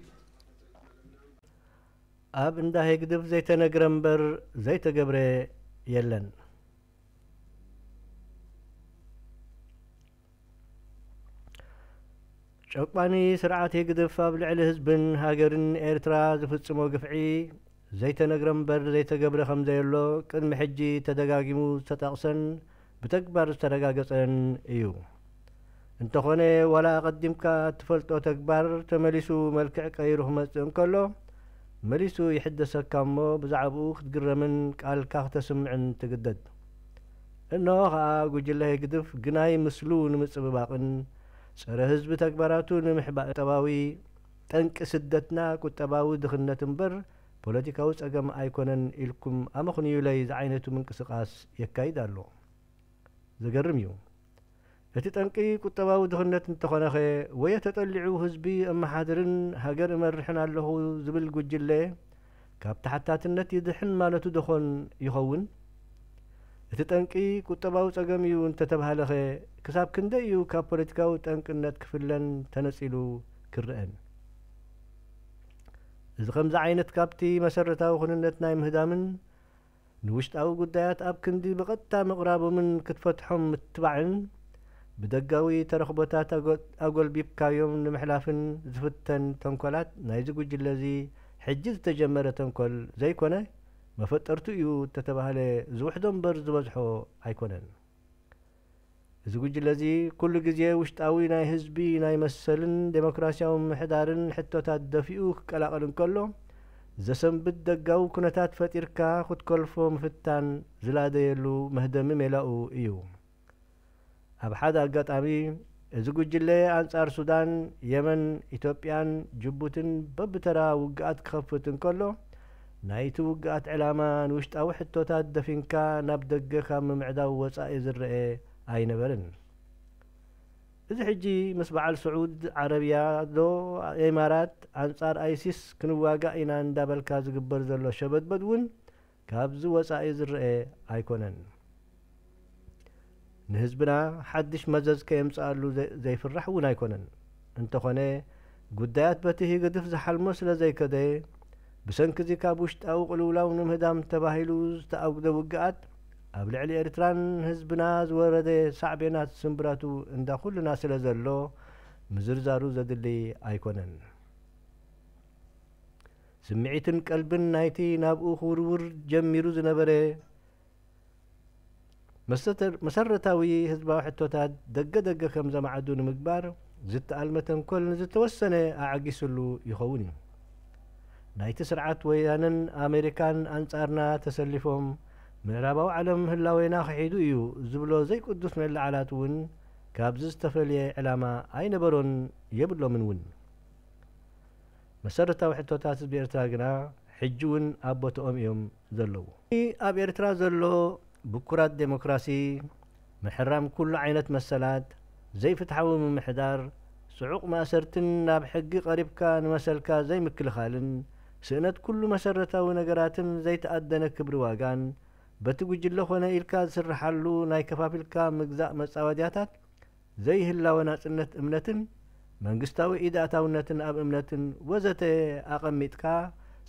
ኣብ እንዳ ህግድፍ ዘይተነግረ እምበር ዘይተገብረ የለን። ጨቋኒ ስርዓት ህግድፍ ኣብ ልዕሊ ህዝብን ሃገርን ኤርትራ ዝፍጽሞ ግፍዒ ዘይተነግረ እምበር ዘይተገብረ ከም ዘየሎ ቅድሚ ሕጂ ተደጋጊሙ ዝተጠቕሰን ብተግባር ዝተረጋገጸን እዩ። እንተኾነ፣ ዋላ ኣቐዲምካ እትፈልጦ ተግባር ተመሊሱ መልክዕ ቀይሩ ክመጽእ እንከሎ፣ መሊሱ ይሕደሰካ እሞ ብዛዕባኡ ክትግረምን ቃልካ ክተስምዕን ትግደድ። እንሆ ኸኣ ጉጅለ ህግድፍ ግናይ ምስሉ ንምጽብባቕን ጸረ ህዝቢ ተግባራቱ ንምሕባእ ቁጠባዊ ጠንቂ ስደትና ቁጠባዊ ድኽነት እምበር ፖለቲካዊ ጸገም ኣይኮነን ኢልኩም ኣመኽንዩለይ ዝዓይነቱ ምንቅስቓስ የካይድ ኣሎ። ዘገርም እዩ። እቲ ጠንቂ ቁጠባዊ ድኽነት እንተኾነኸ፣ ወዮ ተጠሊዑ ህዝቢ እመሓድርን ሃገር እመርሕን ኣለኹ ዝብል ጉጅለ ካብ ተሓታትነት ይድሕን ማለቱ ዶኾን ይኸውን? እቲ ጠንቂ ቁጠባዊ ጸገም እዩ እንተተባህለኸ፣ ክሳብ ክንደይ እዩ ካብ ፖለቲካዊ ጠንቅነት ክፍለን ተነጺሉ ክረአን? እዚ ከምዚ ዓይነት ካብቲ መሰረታዊ ኩንነት ናይ ምህዳምን ንውሽጣዊ ጉዳያት ኣብ ክንዲ ብቐጥታ ምቕራቦምን ክትፈትሖም ምትባዕን፣ ብደጋዊ ተረኽቦታት ኣጎ-፣ ኣጎልቢብካዮም ንምሕላፍን ዝፍተን ተንኮላት ናይዚ ጉጅለ እዚ ሕጂ ዝተጀመረ ተንኮል ዘይኮነ፣ መፈጠርቱ እዩ እተተባህለ ዝውሕዶ እምበር ዝበዝሖ ኣይኮነን። እዚ ጉጅለ እዚ ኩሉ ግዜ ውሽጣዊ ናይ ህዝቢ ናይ መሰልን ዴሞክራሲያዊ ምሕዳርን ሕቶታት ደፊኡ ክቀላቐል እንከሎ፣ ዘሰንብድ ደጋዊ ኩነታት ፈጢርካ ክትኮልፎ ምፍታን ዝላደየሉ መህደሚ ሜላኡ እዩ። ኣብ ሓደ ኣጋጣሚ፣ እዚ ጉጅለ ኣንጻር ሱዳን፣ የመን፣ ኢትዮጵያን ጅቡትን በብተራ ውግኣት ክኸፍት እንከሎ፣ ናይቲ ውግኣት ዕላማ ንውሽጣዊ ሕቶታት ደፊንካ ናብ ደገ ካብ ምምዕዳው ወጻኢ ዝረአ ኣይነበረን። እዚ ሕጂ ምስ በዓል ስዑድ ዓረብያ ዶ ኢማራት ኣንጻር ኣይሲስ ክንዋጋእ ኢና እንዳበልካ ዝግበር ዘሎ ሸበድበድ እውን ካብዚ ወጻኢ ዝረአ ኣይኮነን። ንህዝብና ሓድሽ መዘዝ ከየምጽኣሉ ዘ-፣ ዘይፍራሕ እውን ኣይኮነን። እንተኾነ፣ ጉዳያት በቲ ህግድፍ ዝሓልሞ ስለ ዘይከደ፣ ብሰንኪ እዚ ካብ ውሽጣዊ ቅልውላው ንምህዳም ተባሂሉ ዝተኣጉደ ውግኣት፣ ኣብ ልዕሊ ኤርትራን ህዝብና ዝወረደ ሳዕቤናት ስምብራቱ እንዳ ኩልና ስለ ዘሎ፣ ምዝርዛሩ ዘድሊ ኣይኮነን። ስምዒትን ቀልብን ናይቲ ናብኡ ክውርውር ጀሚሩ ዝነበረ መሰተ-፣ መሰረታዊ ህዝባዊ ሕቶታት ደገ ደገ ከም ዘማዕዱ ንምግባር ዝተኣልመ ተንኮል ንዝተወሰነ ኣዕጊስሉ ይኸውን እዩ። ናይቲ ስርዓት ወያነን ኣሜሪካን ኣንጻርና ተሰሊፎም፣ ምዕራባዊ ዓለም ህላዌና ክሒዱ እዩ ዝብሎ ዘይቅዱስ መለዓላት እውን ካብዚ ዝተፈልየ ዕላማ ኣይነበሮን የብሎምን እውን። መሰረታዊ ሕቶታት ህዝቢ ኤርትራ ግና ሕጂ እውን ኣብ ቦትኦም እዮም ዘለዉ። ኣብ ኤርትራ ዘሎ ብኩራት ዴሞክራሲ፣ ምሕራም ኩሉ ዓይነት መሰላት፣ ዘይፍትሓዊ ምምሕዳር፣ ጽዑቕ ማእሰርትን ናብ ሕጊ ቀሪብካ ንመሰልካ ዘይምክልኻልን፣ ስእነት ኩሉ መሰረታዊ ነገራትን ዘይተኣደነ ክብሪ ዋጋን፣ በቲ ጉጅለ ኾነ ኢልካ ዝስርሓሉ ናይ ከፋፊልካ ምግዛእ መጻወድያታት፣ ዘይህላወ ናጽነት እምነትን መንግስታዊ ኢድ ኣታውነትን ኣብ እምነትን ወዘተ ኣቐሚጥካ፣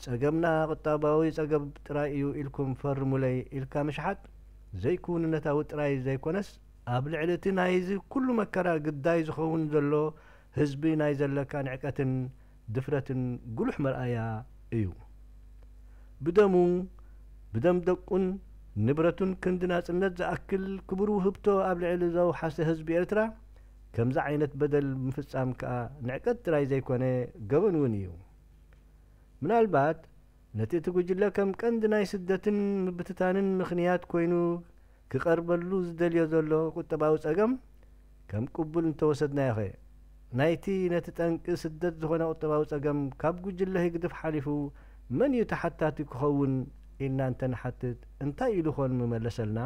ጸገምና ቁጠባዊ ጸገም ጥራይ እዩ ኢልኩም ፈርሙለይ ኢልካ ምሽሓጥ፣ ዘይክውንነታዊ ጥራይ ዘይኮነስ፣ ኣብ ልዕሊ እቲ ናይዚ ኩሉ መከራ ግዳይ ዝኸውን ዘሎ ህዝቢ ናይ ዘለካ ንዕቀትን ድፍረትን ጉሉሕ መርኣያ እዩ። ብደሙ፣ ብደም ደቁን ንብረቱን ክንዲ ናጽነት ዝኣክል ክቡር ውህብቶ ኣብ ልዕሊ ዘውሓሰ ህዝቢ ኤርትራ፣ ከምዚ ዓይነት በደል ምፍጻም ከኣ ንዕቀት ጥራይ ዘይኮነ ገበን እውን እዩ። ምናልባት ነቲ እቲ ጉጅለ ከም ቀንዲ ናይ ስደትን ምብትታንን ምኽንያት ኮይኑ ክቐርበሉ ዝደልዮ ዘሎ ቁጠባዊ ጸገም ከም ቅቡል እንተወሰድናዮኸ፣ ናይቲ ነቲ ጠንቂ ስደት ዝኾነ ቁጠባዊ ጸገም ካብ ጉጅለ ህግድፍ ሓሊፉ መን እዩ ተሓታቲ ክኸውን ኢልና እንተንሓትት እንታይ ኢሉ ኾን ምመለሰልና?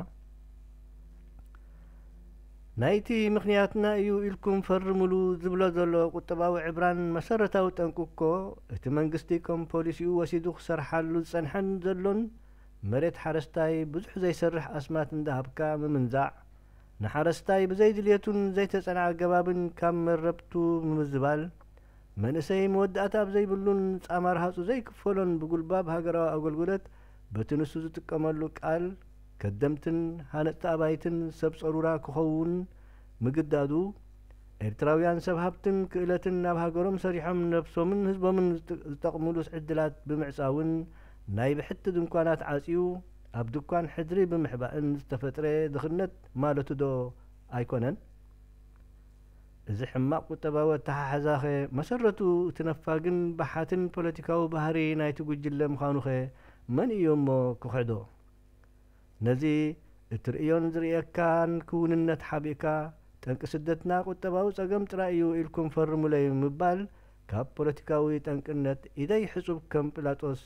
ናይቲ ምኽንያትና እዩ ኢልኩም ፈርሙሉ ዝብሎ ዘሎ ቁጠባዊ ዕብራን መሰረታዊ ጠንቂ እኮ እቲ መንግስቲ ከም ፖሊሲኡ ወሲዱ ክሰርሓሉ ዝጸንሐን ዘሎን መሬት ሓረስታይ ብዙሕ ዘይሰርሕ ኣስማት እንዳሃብካ ምምንዛዕ፣ ንሓረስታይ ብዘይድልየቱን ዘይተጸንዐ ኣገባብን ካብ መረብቱ ብምዝባል፣ መንእሰይ መወዳእታ ኣብ ዘይብሉን ጻማ ርሃጹ ዘይክፈሎን ብጉልባብ ሃገራዊ ኣገልግሎት በቲ ንሱ ዝጥቀመሉ ቃል ከደምትን ሃነጽቲ ኣባይትን ሰብ ጸሩራ ክኸውን ምግዳዱ፣ ኤርትራውያን ሰብ ሃብትን ክእለትን ናብ ሃገሮም ሰሪሖም ነብሶምን ህዝቦምን ዝጥ-፣ ዝጠቕሙሉ ዕድላት ብምዕጻውን ናይ ብሕቲ ድንኳናት ዓጽዩ ኣብ ድኳን ሕድሪ ብምሕባእን ዝተፈጥረ ድኽነት ማለቱ ዶ ኣይኮነን? እዚ ሕማቕ ቁጠባዊ ኣተሓሕዛኸ መሰረቱ እቲ ነፋግን በሓትን ፖለቲካዊ ባህሪ ናይቲ ጉጅለ ምዃኑኸ መን እዩ እሞ ክኽሕዶ? ነዚ እትርእዮን ዝርእየካን ክውንነት ሓቢእካ፣ ጠንቂ ስደትና ቁጠባዊ ጸገም ጥራይ እዩ ኢልኩም ፈርሙለይ ምባል፣ ካብ ፖለቲካዊ ጠንቅነት ኢደይ ሕጹብ ከም ጲላጦስ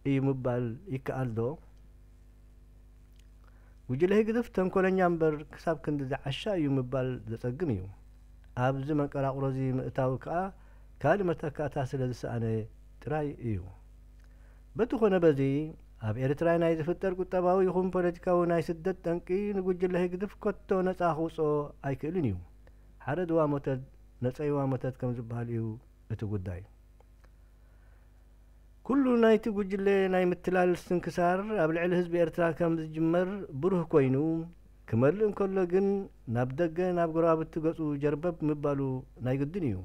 እዩ ምባል ይከኣል ዶ? ጉጅለ ህግድፍ ተንኮለኛ እምበር ክሳብ ክንድዚ ዓሻ እዩ ምባል ዘጸግም እዩ። ኣብዚ መንቀራቕሮ እዚ ምእታው ከኣ ካልእ መተካእታ ስለ ዝሰኣነ ጥራይ እዩ። በቲ ኾነ በዚ፣ ኣብ ኤርትራ ናይ ዝፍጠር ቁጠባዊ ይኹን ፖለቲካዊ ናይ ስደት ጠንቂ ንጉጅለ ህግድፍ ከቶ ነጻ ክውጽኦ ኣይክእልን እዩ። ሓረድዋ ሞተት ነጸይዋ ሞተት ከም ዝበሃል እዩ እቲ ጉዳይ። ኩሉ ናይቲ ጉጅለ ናይ ምትላል ስንክሳር ኣብ ልዕሊ ህዝቢ ኤርትራ ከም ዝጅመር ብሩህ ኮይኑ፣ ክመልእ እንከሎ ግን ናብ ደገ ናብ ጎረባብቲ ገጹ ጀርበብ ምባሉ ናይ ግድን እዩ።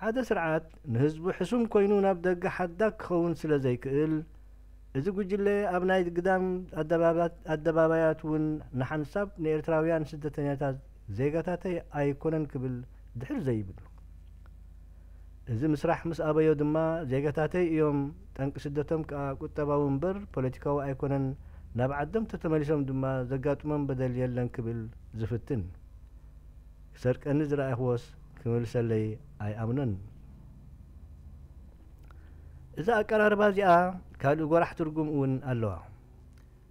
ሓደ ስርዓት ንህዝቡ ሕሱም ኮይኑ ናብ ደገ ሓዳግ ክኸውን ስለ ዘይክእል፣ እዚ ጉጅለ ኣብ ናይ ግዳም ኣደባባት-፣ ኣደባባያት እውን ንሓንሳብ ንኤርትራውያን ስደተኛታት ዜጋታተይ ኣይኮነን ክብል ድሕር ዘይብል። እዚ ምስራሕ ምስ ኣበዮ ድማ ዜጋታተይ እዮም፣ ጠንቂ ስደቶም ከኣ ቁጠባዊ እምበር ፖለቲካዊ ኣይኮነን፣ ናብ ዓዶም ተተመሊሶም ድማ ዘጋጥሞም በደል የለን ክብል ዝፍትን። ክሰርቀኒ ዝረኣይክዎስ ክምልሰለይ ኣይኣምኖን። እዛ ኣቀራርባ እዚኣ ካልእ ጎራሕ ትርጉም እውን ኣለዋ።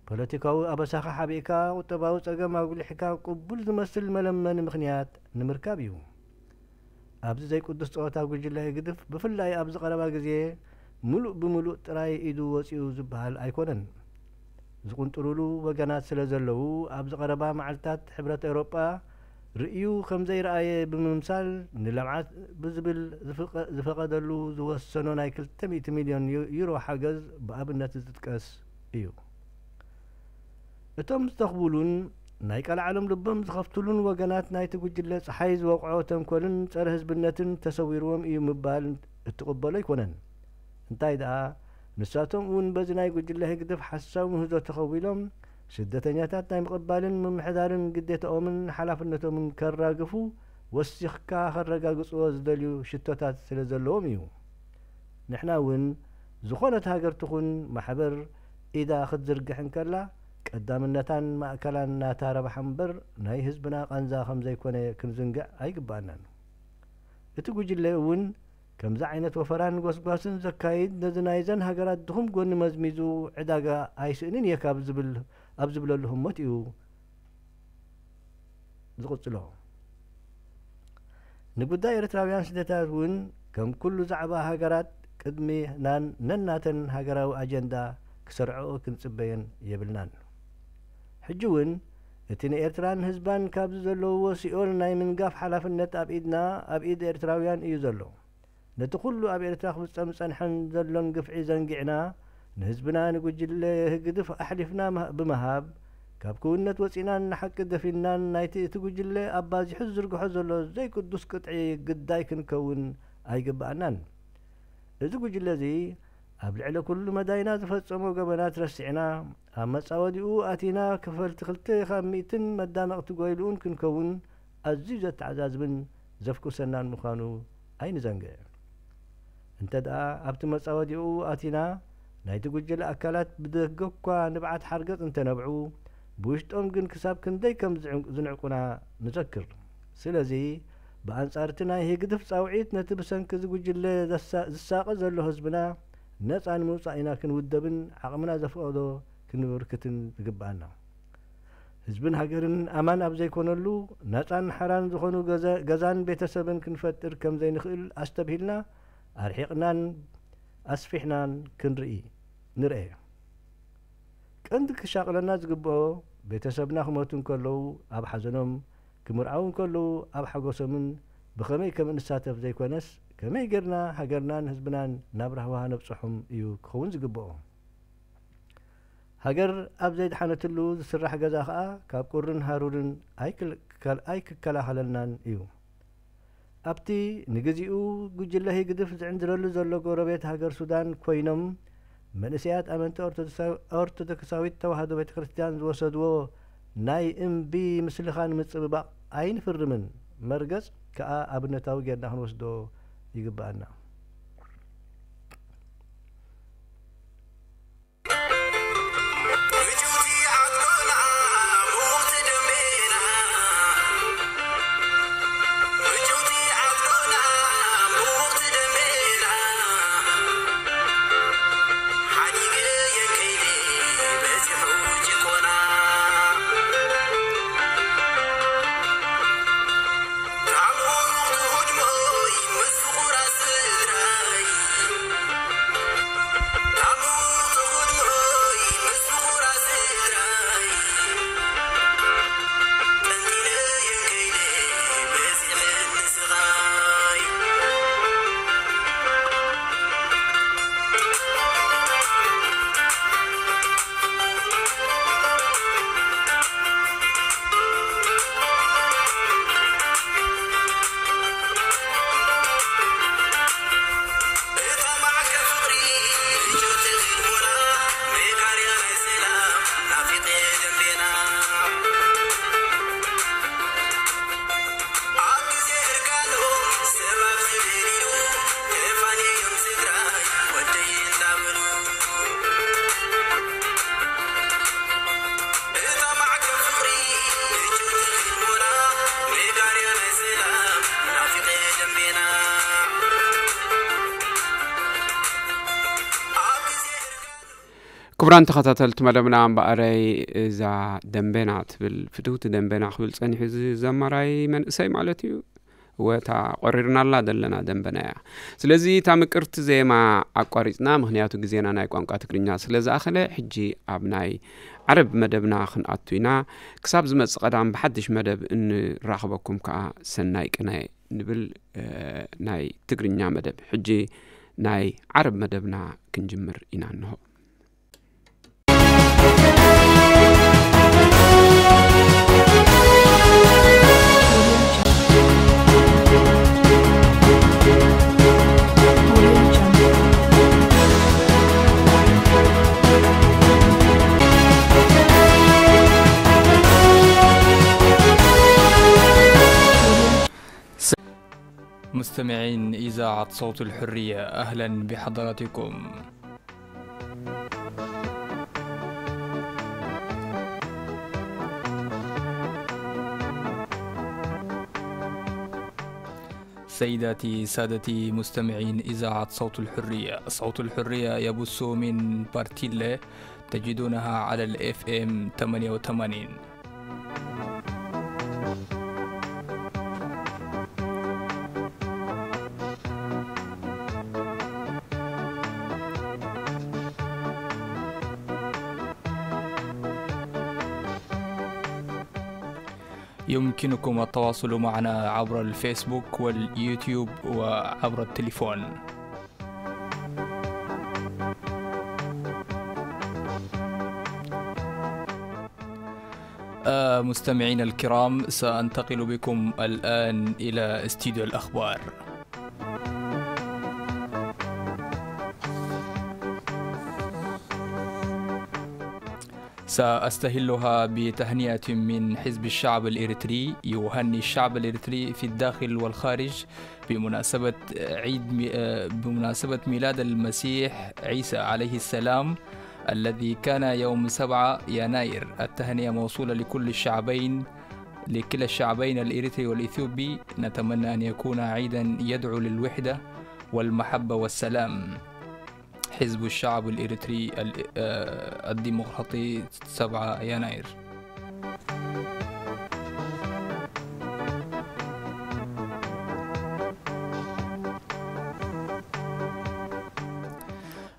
ፖለቲካዊ ኣበሳኻ ሓቢእካ ቁጠባዊ ጸገም ኣጉሊሕካ ቅቡል ዝመስል መለመኒ ምኽንያት ንምርካብ እዩ። ኣብዚ ዘይቅዱስ ጸወታ ጉጅለ ህግድፍ ብፍላይ ኣብዚ ቀረባ ግዜ ምሉእ ብምሉእ ጥራይ ኢዱ ወጺኡ ዝበሃል ኣይኮነን። ዝቁንጥሩሉ ወገናት ስለ ዘለዉ ኣብዚ ቀረባ መዓልታት ሕብረት ኤውሮጳ ርእዩ ከም ዘይረኣየ ብምምሳል ንልምዓት ብዝብል ዝፍቀ-፣ ዝፈቐደሉ ዝወሰኖ ናይ ክልተ ሚእቲ ሚልዮን ዩ-፣ ዩሮ ሓገዝ ብኣብነት ዝጥቀስ እዩ። እቶም ዝተኽቡሉን ናይ ቀልዓሎም ልቦም ዝኸፍትሉን ወገናት ናይቲ ጉጅለ ጸሓይ ዝወቕዖ ተንኮልን ጸረ ህዝብነትን ተሰዊርዎም እዩ ምባል እትቕበሎ ኣይኮነን። እንታይ ደኣ፣ ንሳቶም እውን በዚ ናይ ጉጅለ ህግደፍ ሓሳዊ ምህዞ ተኸዊሎም፣ ስደተኛታት ናይ ምቕባልን ምምሕዳርን ግዴታኦምን ሓላፍነቶምን ከራግፉ ወሲኽካ ከረጋግጽዎ ዝደልዩ ሽቶታት ስለ ዘለዎም እዩ። ንሕና እውን ዝኾነት ሃገር ትኹን ማሕበር ኢዳ ክትዝርግሕ እንከላ፣ ቀዳምነታን ማእከላን ናታ ረብሓ እምበር ናይ ህዝብና ቃንዛ ከም ዘይኮነ ክንዝንግዕ ኣይግባኣናን። እቲ ጉጅለ እውን ከምዚ ዓይነት ወፈራን ጎስጓስን ዘካይድ ነዚ ናይዘን ሃገራት ድኹም ጎኒ መዝሚዙ ዕዳጋ ኣይስእንን እየ ካብ ዝብል፣ ኣብ ዝብለሉ ህሞት እዩ ዝቕጽሎ። ንጉዳይ ኤርትራውያን ስደታት እውን ከም ኩሉ ዛዕባ ሃገራት ቅድሚ ናን ነናተን ሃገራዊ ኣጀንዳ ክሰርዐኦ ክንጽበየን የብልናን። ሕጂ እውን እቲ ንኤርትራን ህዝባን ካብዚ ዘለውዎ ሲኦል ናይ ምንጋፍ ሓላፍነት ኣብ ኢድና፣ ኣብ ኢድ ኤርትራውያን እዩ ዘሎ። ነቲ ኩሉ ኣብ ኤርትራ ክፍጸም ዝጸንሐን ዘሎን ግፍዒ ዘንጊዕና፣ ንህዝብና ንጉጅለ ህግድፍ ኣሕሊፍና ምሃ-፣ ብምሃብ፣ ካብ ክውንነት ወጺእናን ንሓቂ ደፊንናን ናይቲ እቲ ጉጅለ ኣባዚሑ ዝዝርግሖ ዘሎ ዘይቅዱስ ቅጥዒ ግዳይ ክንከውን ኣይግብኣናን። እዚ ጉጅለ እዚ ኣብ ልዕሊ ኩሉ መዳይና ዝፈጸሞ ገበናት ረሲዕና፣ ኣብ መጻወዲኡ ኣቲና ክፈልቲ ክልተ ካብ ሚእትን መዳመቕቲ ጎይልኡን ክንከውን ኣዝዩ ዘተዓዛዝብን ዘፍኩሰናን ምዃኑ ኣይንዘንግዕ። እንተ ደኣ ኣብቲ መጻወዲኡ ኣቲና፣ ናይቲ ጉጅለ ኣካላት ብደገ እኳ ንብዓት ሓርገጽ እንተነብዑ፣ ብውሽጦም ግን ክሳብ ክንደይ ከም ዝዕንቁ-፣ ዝንዕቁና ንዘክር። ስለዚ፣ ብኣንጻር እቲ ናይ ህግድፍ ጻውዒት ነቲ ብሰንኪ እዚ ጉጅለ ዘሳ-፣ ዝሳቐ ዘሎ ህዝብና ነጻ ንምውጻእ ኢና ክንውደብን ዓቕምና ዘፍቐዶ ክንብርክትን ዝግብኣና። ህዝብን ሃገርን ኣማን ኣብ ዘይኮነሉ፣ ናጻን ሓራን ዝኾኑ ገዘ-፣ ገዛን ቤተሰብን ክንፈጥር ከም ዘይንኽእል ኣስተብሂልና፣ ኣርሒቕናን ኣስፊሕናን ክንርኢ፣ ንርኤ። ቀንዲ ክሻቕለና ዝግብኦ፣ ቤተሰብና ክሞቱ እንከለዉ ኣብ ሓዘኖም፣ ክምርዓዉ እንከለዉ ኣብ ሓጎሶምን ብኸመይ ከም እንሳተፍ ዘይኮነስ፣ ከመይ ጌርና ሃገርናን ህዝብናን ናብ ራህዋ ነብጽሖም እዩ ክኸውን ዝግብኦ። ሃገር ኣብ ዘይደሓነትሉ ዝስራሕ ገዛ ኸኣ ካብ ቁርን ሃሩርን ኣይክል-፣ ከል-፣ ኣይክከላኸለልናን እዩ። ኣብቲ ንግዚኡ ጉጅለ ህግድፍ ዝዕንድረሉ ዘሎ ጎረቤት ሃገር ሱዳን ኮይኖም፣ መንእሰያት ኣመንቲ ኦርቶዶክሳዊ-፣ ኦርቶዶክሳዊት ተዋህዶ ቤተ ክርስቲያን ዝወሰድዎ ናይ እምቢ ምስልኻን ምጽብባቕ ኣይንፍርምን መርገጽ ከኣ ኣብነታዊ ጌርና ክንወስዶ ይግብኣና። ክቡራን ተኸታተልቲ መደብና፣ እምበኣረይ እዛ ደንቤና ትብል ፍትውቲ ደንቤና ክብል ጸኒሑ፣ እዚ ዘማራይ መንእሰይ ማለት እዩ። ወታ ቆሪርናላ ዘለና ደንበና እያ። ስለዚ እታ ምቅርቲ ዜማ ኣቋሪጽና፣ ምኽንያቱ ግዜና ናይ ቋንቋ ትግርኛ ስለ ዝኣኸለ፣ ሕጂ ኣብ ናይ ዓረብ መደብና ክንኣቱ ኢና። ክሳብ ዝመጽእ ቀዳም ብሓድሽ መደብ እንራኸበኩም ከኣ ሰናይ ቅነ ንብል፣ እ፣ ናይ ትግርኛ መደብ። ሕጂ ናይ ዓረብ መደብና ክንጅምር ኢና እንሆ። مستمعين إذاعة صوت الحرية، أهلًا بحضراتكم. سيداتي، سادتي، مستمعين إذاعة صوت الحرية، صوت الحرية يبث من بارتيلي، تجدونها على ال إف إم ثمانية وثمانين. يمكنكم التواصل معنا عبر الفيسبوك واليوتيوب وعبر التليفون. آه، مستمعينا الكرام، سأنتقل بكم الآن إلى استديو الأخبار. سأستهلها بتهنئة من حزب الشعب الإريتري، يهني الشعب الإريتري في الداخل والخارج بمناسبة عيد مي-، آه، بمناسبة ميلاد المسيح عيسى عليه السلام الذي كان يوم سبعة يناير. التهنئة موصولة لكل الشعبين، لكلا الشعبين الإريتري والإثيوبي. نتمنى أن يكون عيدًا يدعو للوحدة والمحبة والسلام. حزب الشعب الإريتري ال-، آه، الديمقراطي، سبعة يناير.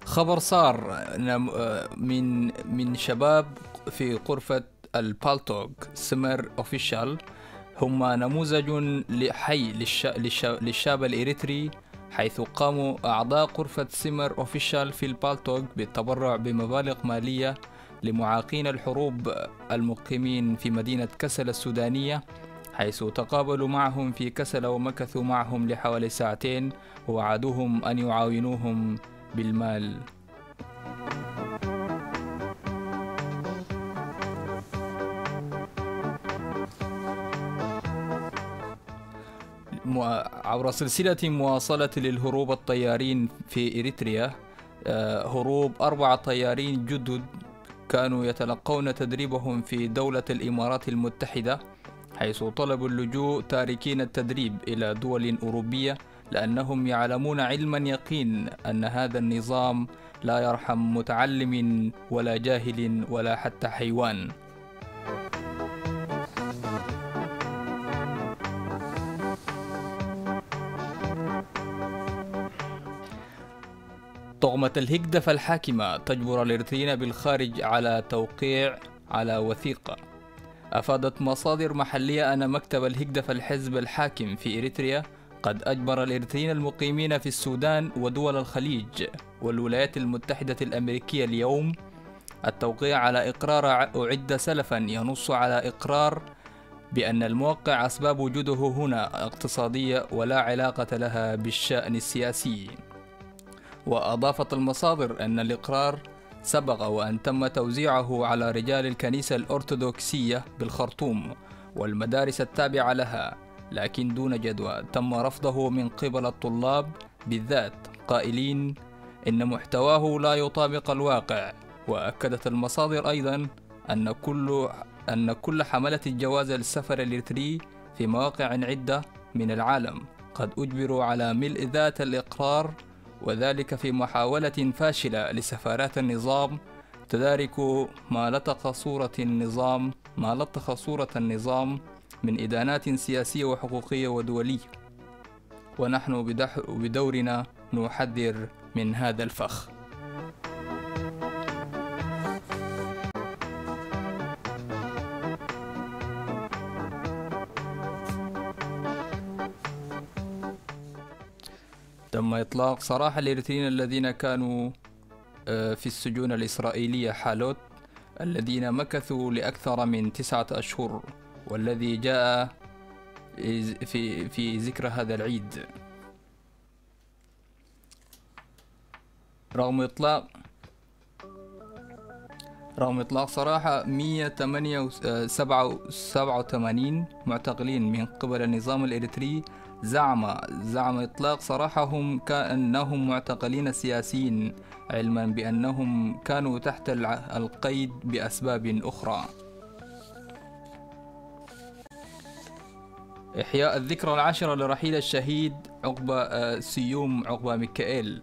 خبر صار نم-، آه، من، من شباب في غرفة البالتوك سمر أوفيشال هم نموذج حي للش... للش... للشاب الإريتري، حيث قاموا أعضاء غرفة سمر أوفيشال في البالتوك بالتبرع بمبالغ مالية لمعاقين الحروب المقيمين في مدينة كسلا السودانية، حيث تقابلوا معهم في كسلا ومكثوا معهم لحوالي ساعتين، ووعدوهم أن يعاونوهم بالمال. مو-، عبر سلسلة مواصلة للهروب الطيارين في إريتريا، آه، هروب أربعة طيارين جدد كانوا يتلقون تدريبهم في دولة الإمارات المتحدة، حيث طلبوا اللجوء تاركين التدريب إلى دول أوروبية، لأنهم يعلمون علم اليقين أن هذا النظام لا يرحم متعلم ولا جاهل ولا حتى حيوان. طغمة الهجدف الحاكمة تجبر الإريتريين بالخارج على توقيع على وثيقة. أفادت مصادر محلية أن مكتب الهجدف الحزب الحاكم في إريتريا قد أجبر الإريتريين المقيمين في السودان ودول الخليج والولايات المتحدة الأمريكية اليوم التوقيع على إقرار ع-، أعد سلفا ينص على إقرار بأن الموقع أسباب وجوده هنا اقتصادية ولا علاقة لها بالشأن السياسي. وأضافت المصادر أن الإقرار سبق وأن تم توزيعه على رجال الكنيسة الأرثوذكسية بالخرطوم والمدارس التابعة لها، لكن دون جدوى، تم رفضه من قبل الطلاب بالذات، قائلين إن محتواه لا يطابق الواقع. وأكدت المصادر أيضًا أن كل، أن كل حملة الجواز للسفر الإريتري في مواقع عدة من العالم قد أجبروا على ملء ذات الإقرار، وذلك في محاولة فاشلة لسفارات النظام تدارك ما لطخ صورة النظام، ما لطخ صورة النظام من إدانات سياسية وحقوقية ودولية. ونحن بدح-، بدورنا نحذر من هذا الفخ. تم إطلاق سراح الإريتريين الذين كانوا، آه، في السجون الإسرائيلية حالوت، الذين مكثوا لأكثر من تسعة أشهر، والذي جاء في، في ذكرى هذا العيد. رغم إطلاق، رغم إطلاق سراح مية وتمانية وس-، آه، سبعة، سبعة وتمانين معتقلين من قبل النظام الإريتري، زعم، زعم إطلاق سراحهم كأنهم معتقلين سياسيين، علما بأنهم كانوا تحت الع-، القيد بأسباب أخرى. إحياء الذكرى العاشرة لرحيل الشهيد عقبة، آه، سيوم عقبة ميكائيل.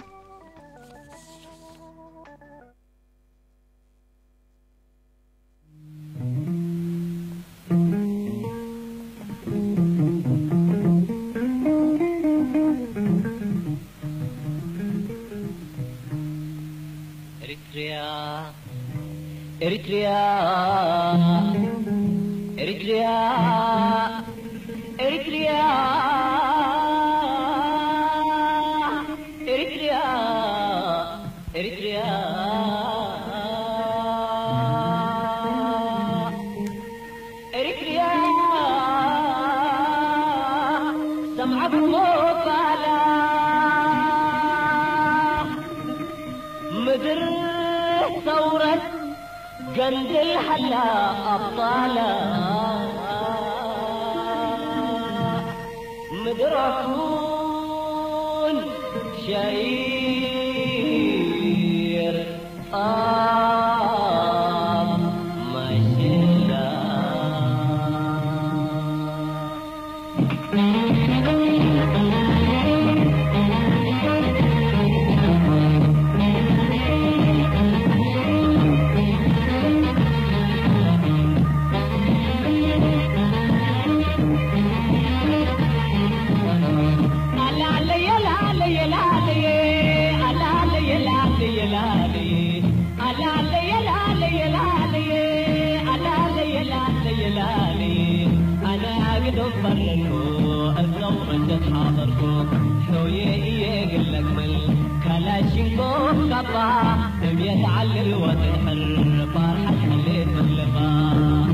Eritrea, Eritrea, Eritrea, Eritrea, Eritrea, Eritrea. Eritrea, sam'a bumo fala. Mudr sawrat gandil halla abtala. Mudr akun shayir. كلاشينكوف كابا، تبيت على الوتر، فرحة خليت اللقاء.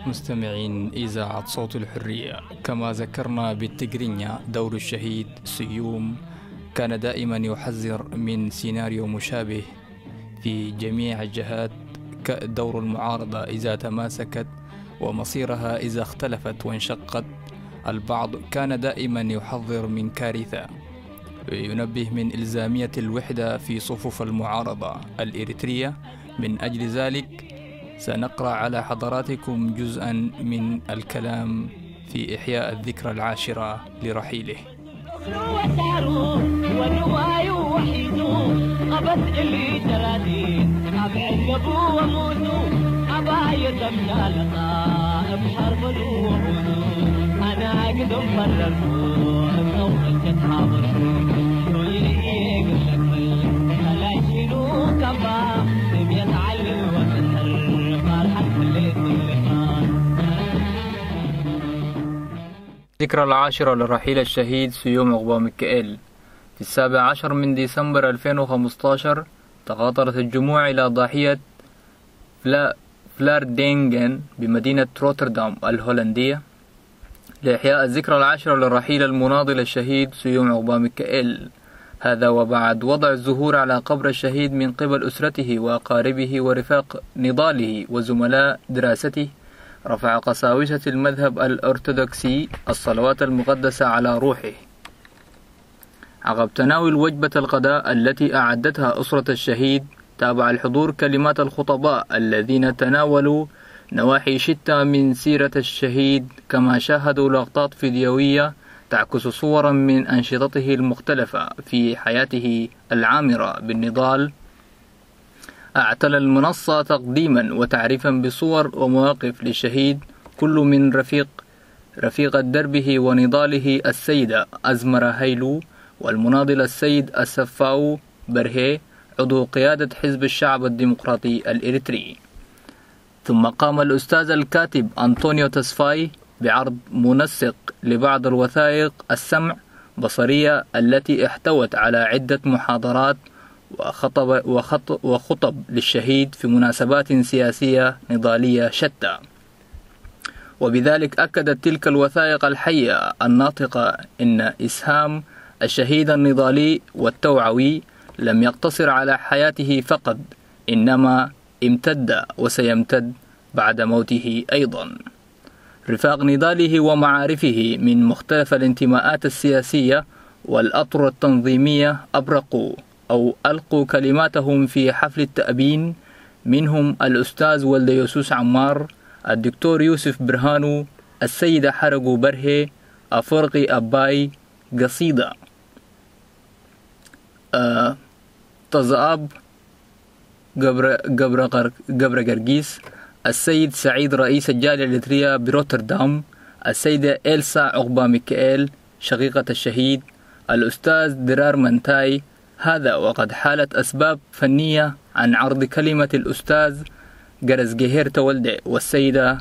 مستمعين إذاعة صوت الحرية، كما ذكرنا بالتجرينيا، دور الشهيد سيوم كان دائما يحذر من سيناريو مشابه في جميع الجهات، كدور المعارضة إذا تماسكت ومصيرها إذا اختلفت وانشقت البعض، كان دائما يحذر من كارثة، ينبه من إلزامية الوحدة في صفوف المعارضة الإريترية. من أجل ذلك سنقرأ على حضراتكم جزءا من الكلام في إحياء الذكرى العاشرة لرحيله. ذكرى العاشرة لرحيل الشهيد سيوم عقبة ميكائيل. في السابع عشر من ديسمبر ألفين وخمستاشر، تقاطرت الجموع إلى ضاحية فلا-، فلاردينغن بمدينة روتردام الهولندية لإحياء الذكرى العاشرة للرحيل المناضل الشهيد سيوم عقبة ميكائيل. هذا وبعد وضع الزهور على قبر الشهيد من قبل أسرته وأقاربه ورفاق نضاله وزملاء دراسته، رفع قساوسة المذهب الأرثوذكسي الصلوات المقدسة على روحه. عقب تناول وجبة الغداء التي أعدتها أسرة الشهيد، تابع الحضور كلمات الخطباء الذين تناولوا نواحي شتى من سيرة الشهيد، كما شاهدوا لقطات فيديوية تعكس صورا من أنشطته المختلفة في حياته العامرة بالنضال. اعتلى المنصة تقديما وتعريفا بصور ومواقف للشهيد، كل من رفيق، رفيقة دربه ونضاله السيدة أزمرة هيلو، والمناضل السيد السفاو برهي، عضو قيادة حزب الشعب الديمقراطي الإريتري. ثم قام الأستاذ الكاتب أنطونيو تسفاي بعرض منسق لبعض الوثائق السمع بصرية التي احتوت على عدة محاضرات وخطب، وخط-، وخطب للشهيد في مناسبات سياسية نضالية شتى. وبذلك أكدت تلك الوثائق الحية الناطقة إن إسهام الشهيد النضالي والتوعوي لم يقتصر على حياته فقط، إنما امتد وسيمتد بعد موته أيضا. رفاق نضاله ومعارفه من مختلف الانتماءات السياسية والأطر التنظيمية أبرقوا أو ألقوا كلماتهم في حفل التأبين، منهم الأستاذ ولد يوسوس عمار، الدكتور يوسف برهانو، السيدة حرقو برهي، أفرقي أباي، قصيدة. آه، تزاب ገብረ፣ ገብረ ገር-፣ ገብረ ገርጊስ፣ السيد سعيد رئيس الجالية الإريترية بروتردام، السيدة إلسا عقبة ميكائيل شقيقة الشهيد، الأستاذ درار منتاي. هذا وقد حالت أسباب فنية عن عرض كلمة الأستاذ جرزجهير تولدي والسيدة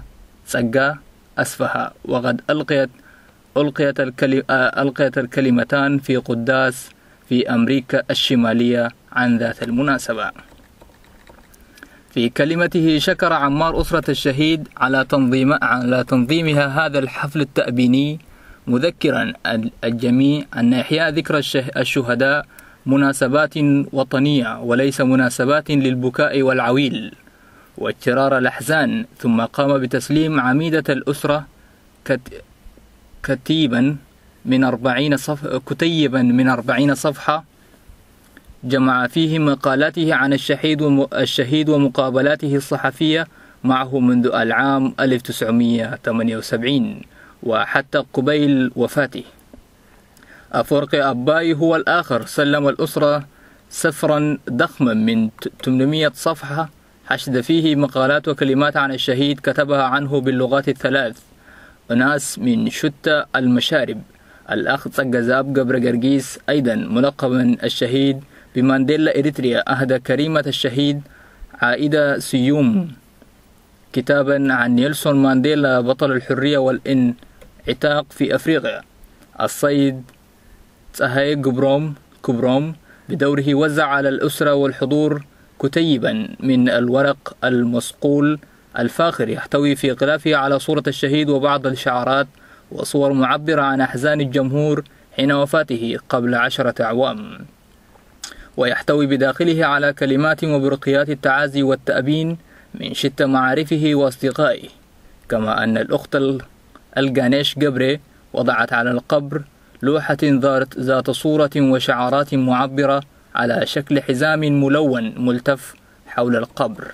ጸጋ أسفها، وقد ألقيت ألقيت الكلي-، آه، ألقيت الكلمتان في قداس في أمريكا الشمالية عن ذات المناسبة. في كلمته شكر عمار أسرة الشهيد على تنظيم-، على تنظيمها هذا الحفل التأبيني، مذكرا ال-، الجميع أن إحياء ذكرى الشه-، الشهداء مناسبات وطنية وليس مناسبات للبكاء والعويل واجترار الأحزان. ثم قام بتسليم عميدة الأسرة كت-، كتيبا من أربعين صف... كتيبا من أربعين صفحة، جمع فيه مقالاته عن الشهيد وم... الشهيد ومقابلاته الصحفية معه منذ العام ألف وتسعمية وثمانية وسبعين وحتى قبيل وفاته. أفورقي أباي هو الآخر سلم الأسرة سفرا ضخما من ثمانمية صفحة، حشد فيه مقالات وكلمات عن الشهيد كتبها عنه باللغات الثلاث، أناس من شتى المشارب. الأخ ጸጋዝኣብ ገብረ ገርጊስ، أيضا ملقبا الشهيد بمانديلا إريتريا، أهدى كريمة الشهيد عائدة سيوم كتابا عن نيلسون مانديلا بطل الحرية والانعتاق في أفريقيا. السيد ጸሃየ ግብሮም ክብሮም بدوره وزع على الأسرة والحضور كتيبا من الورق المصقول الفاخر، يحتوي في غلافه على صورة الشهيد وبعض الشعارات وصور معبرة عن أحزان الجمهور حين وفاته قبل عشرة أعوام، ويحتوي بداخله على كلمات وبرقيات التعازي والتأبين من شتى معارفه وأصدقائه، كما أن الأخت ال-، الغانيش جبري وضعت على القبر لوحة ذات، ذات صورة وشعارات معبرة على شكل حزام ملون ملتف حول القبر.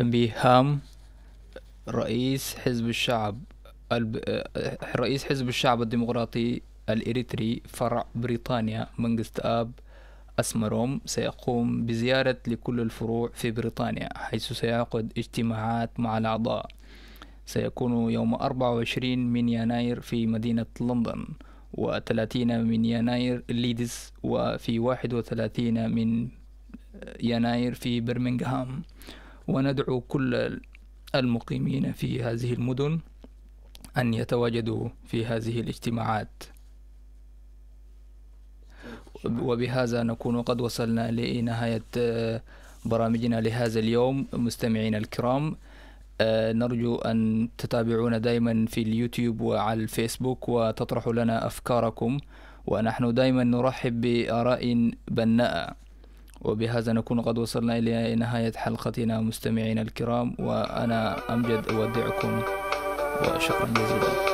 بهام، رئيس حزب الشعب الب... رئيس حزب الشعب الديمقراطي الإريتري فرع بريطانيا، መንግስቲ ኣብ أسمروم، سيقوم بزيارة لكل الفروع في بريطانيا، حيث سيعقد اجتماعات مع الأعضاء. سيكون يوم أربعة وعشرين من يناير في مدينة لندن، وثلاثين من يناير ليدز، وفي واحد وثلاثين من يناير في برمنغهام. وندعو كل المقيمين في هذه المدن أن يتواجدوا في هذه الاجتماعات. وبهذا نكون قد وصلنا لنهاية، آه، برامجنا لهذا اليوم. مستمعينا الكرام، آه، نرجو أن تتابعونا دائما في اليوتيوب وعلى الفيسبوك وتطرحوا لنا أفكاركم، ونحن دائما نرحب بآراء بناءة. وبهذا نكون قد وصلنا إلى نهاية حلقتنا مستمعينا الكرام، وأنا أمجد أودعكم وشكرا جزيلا.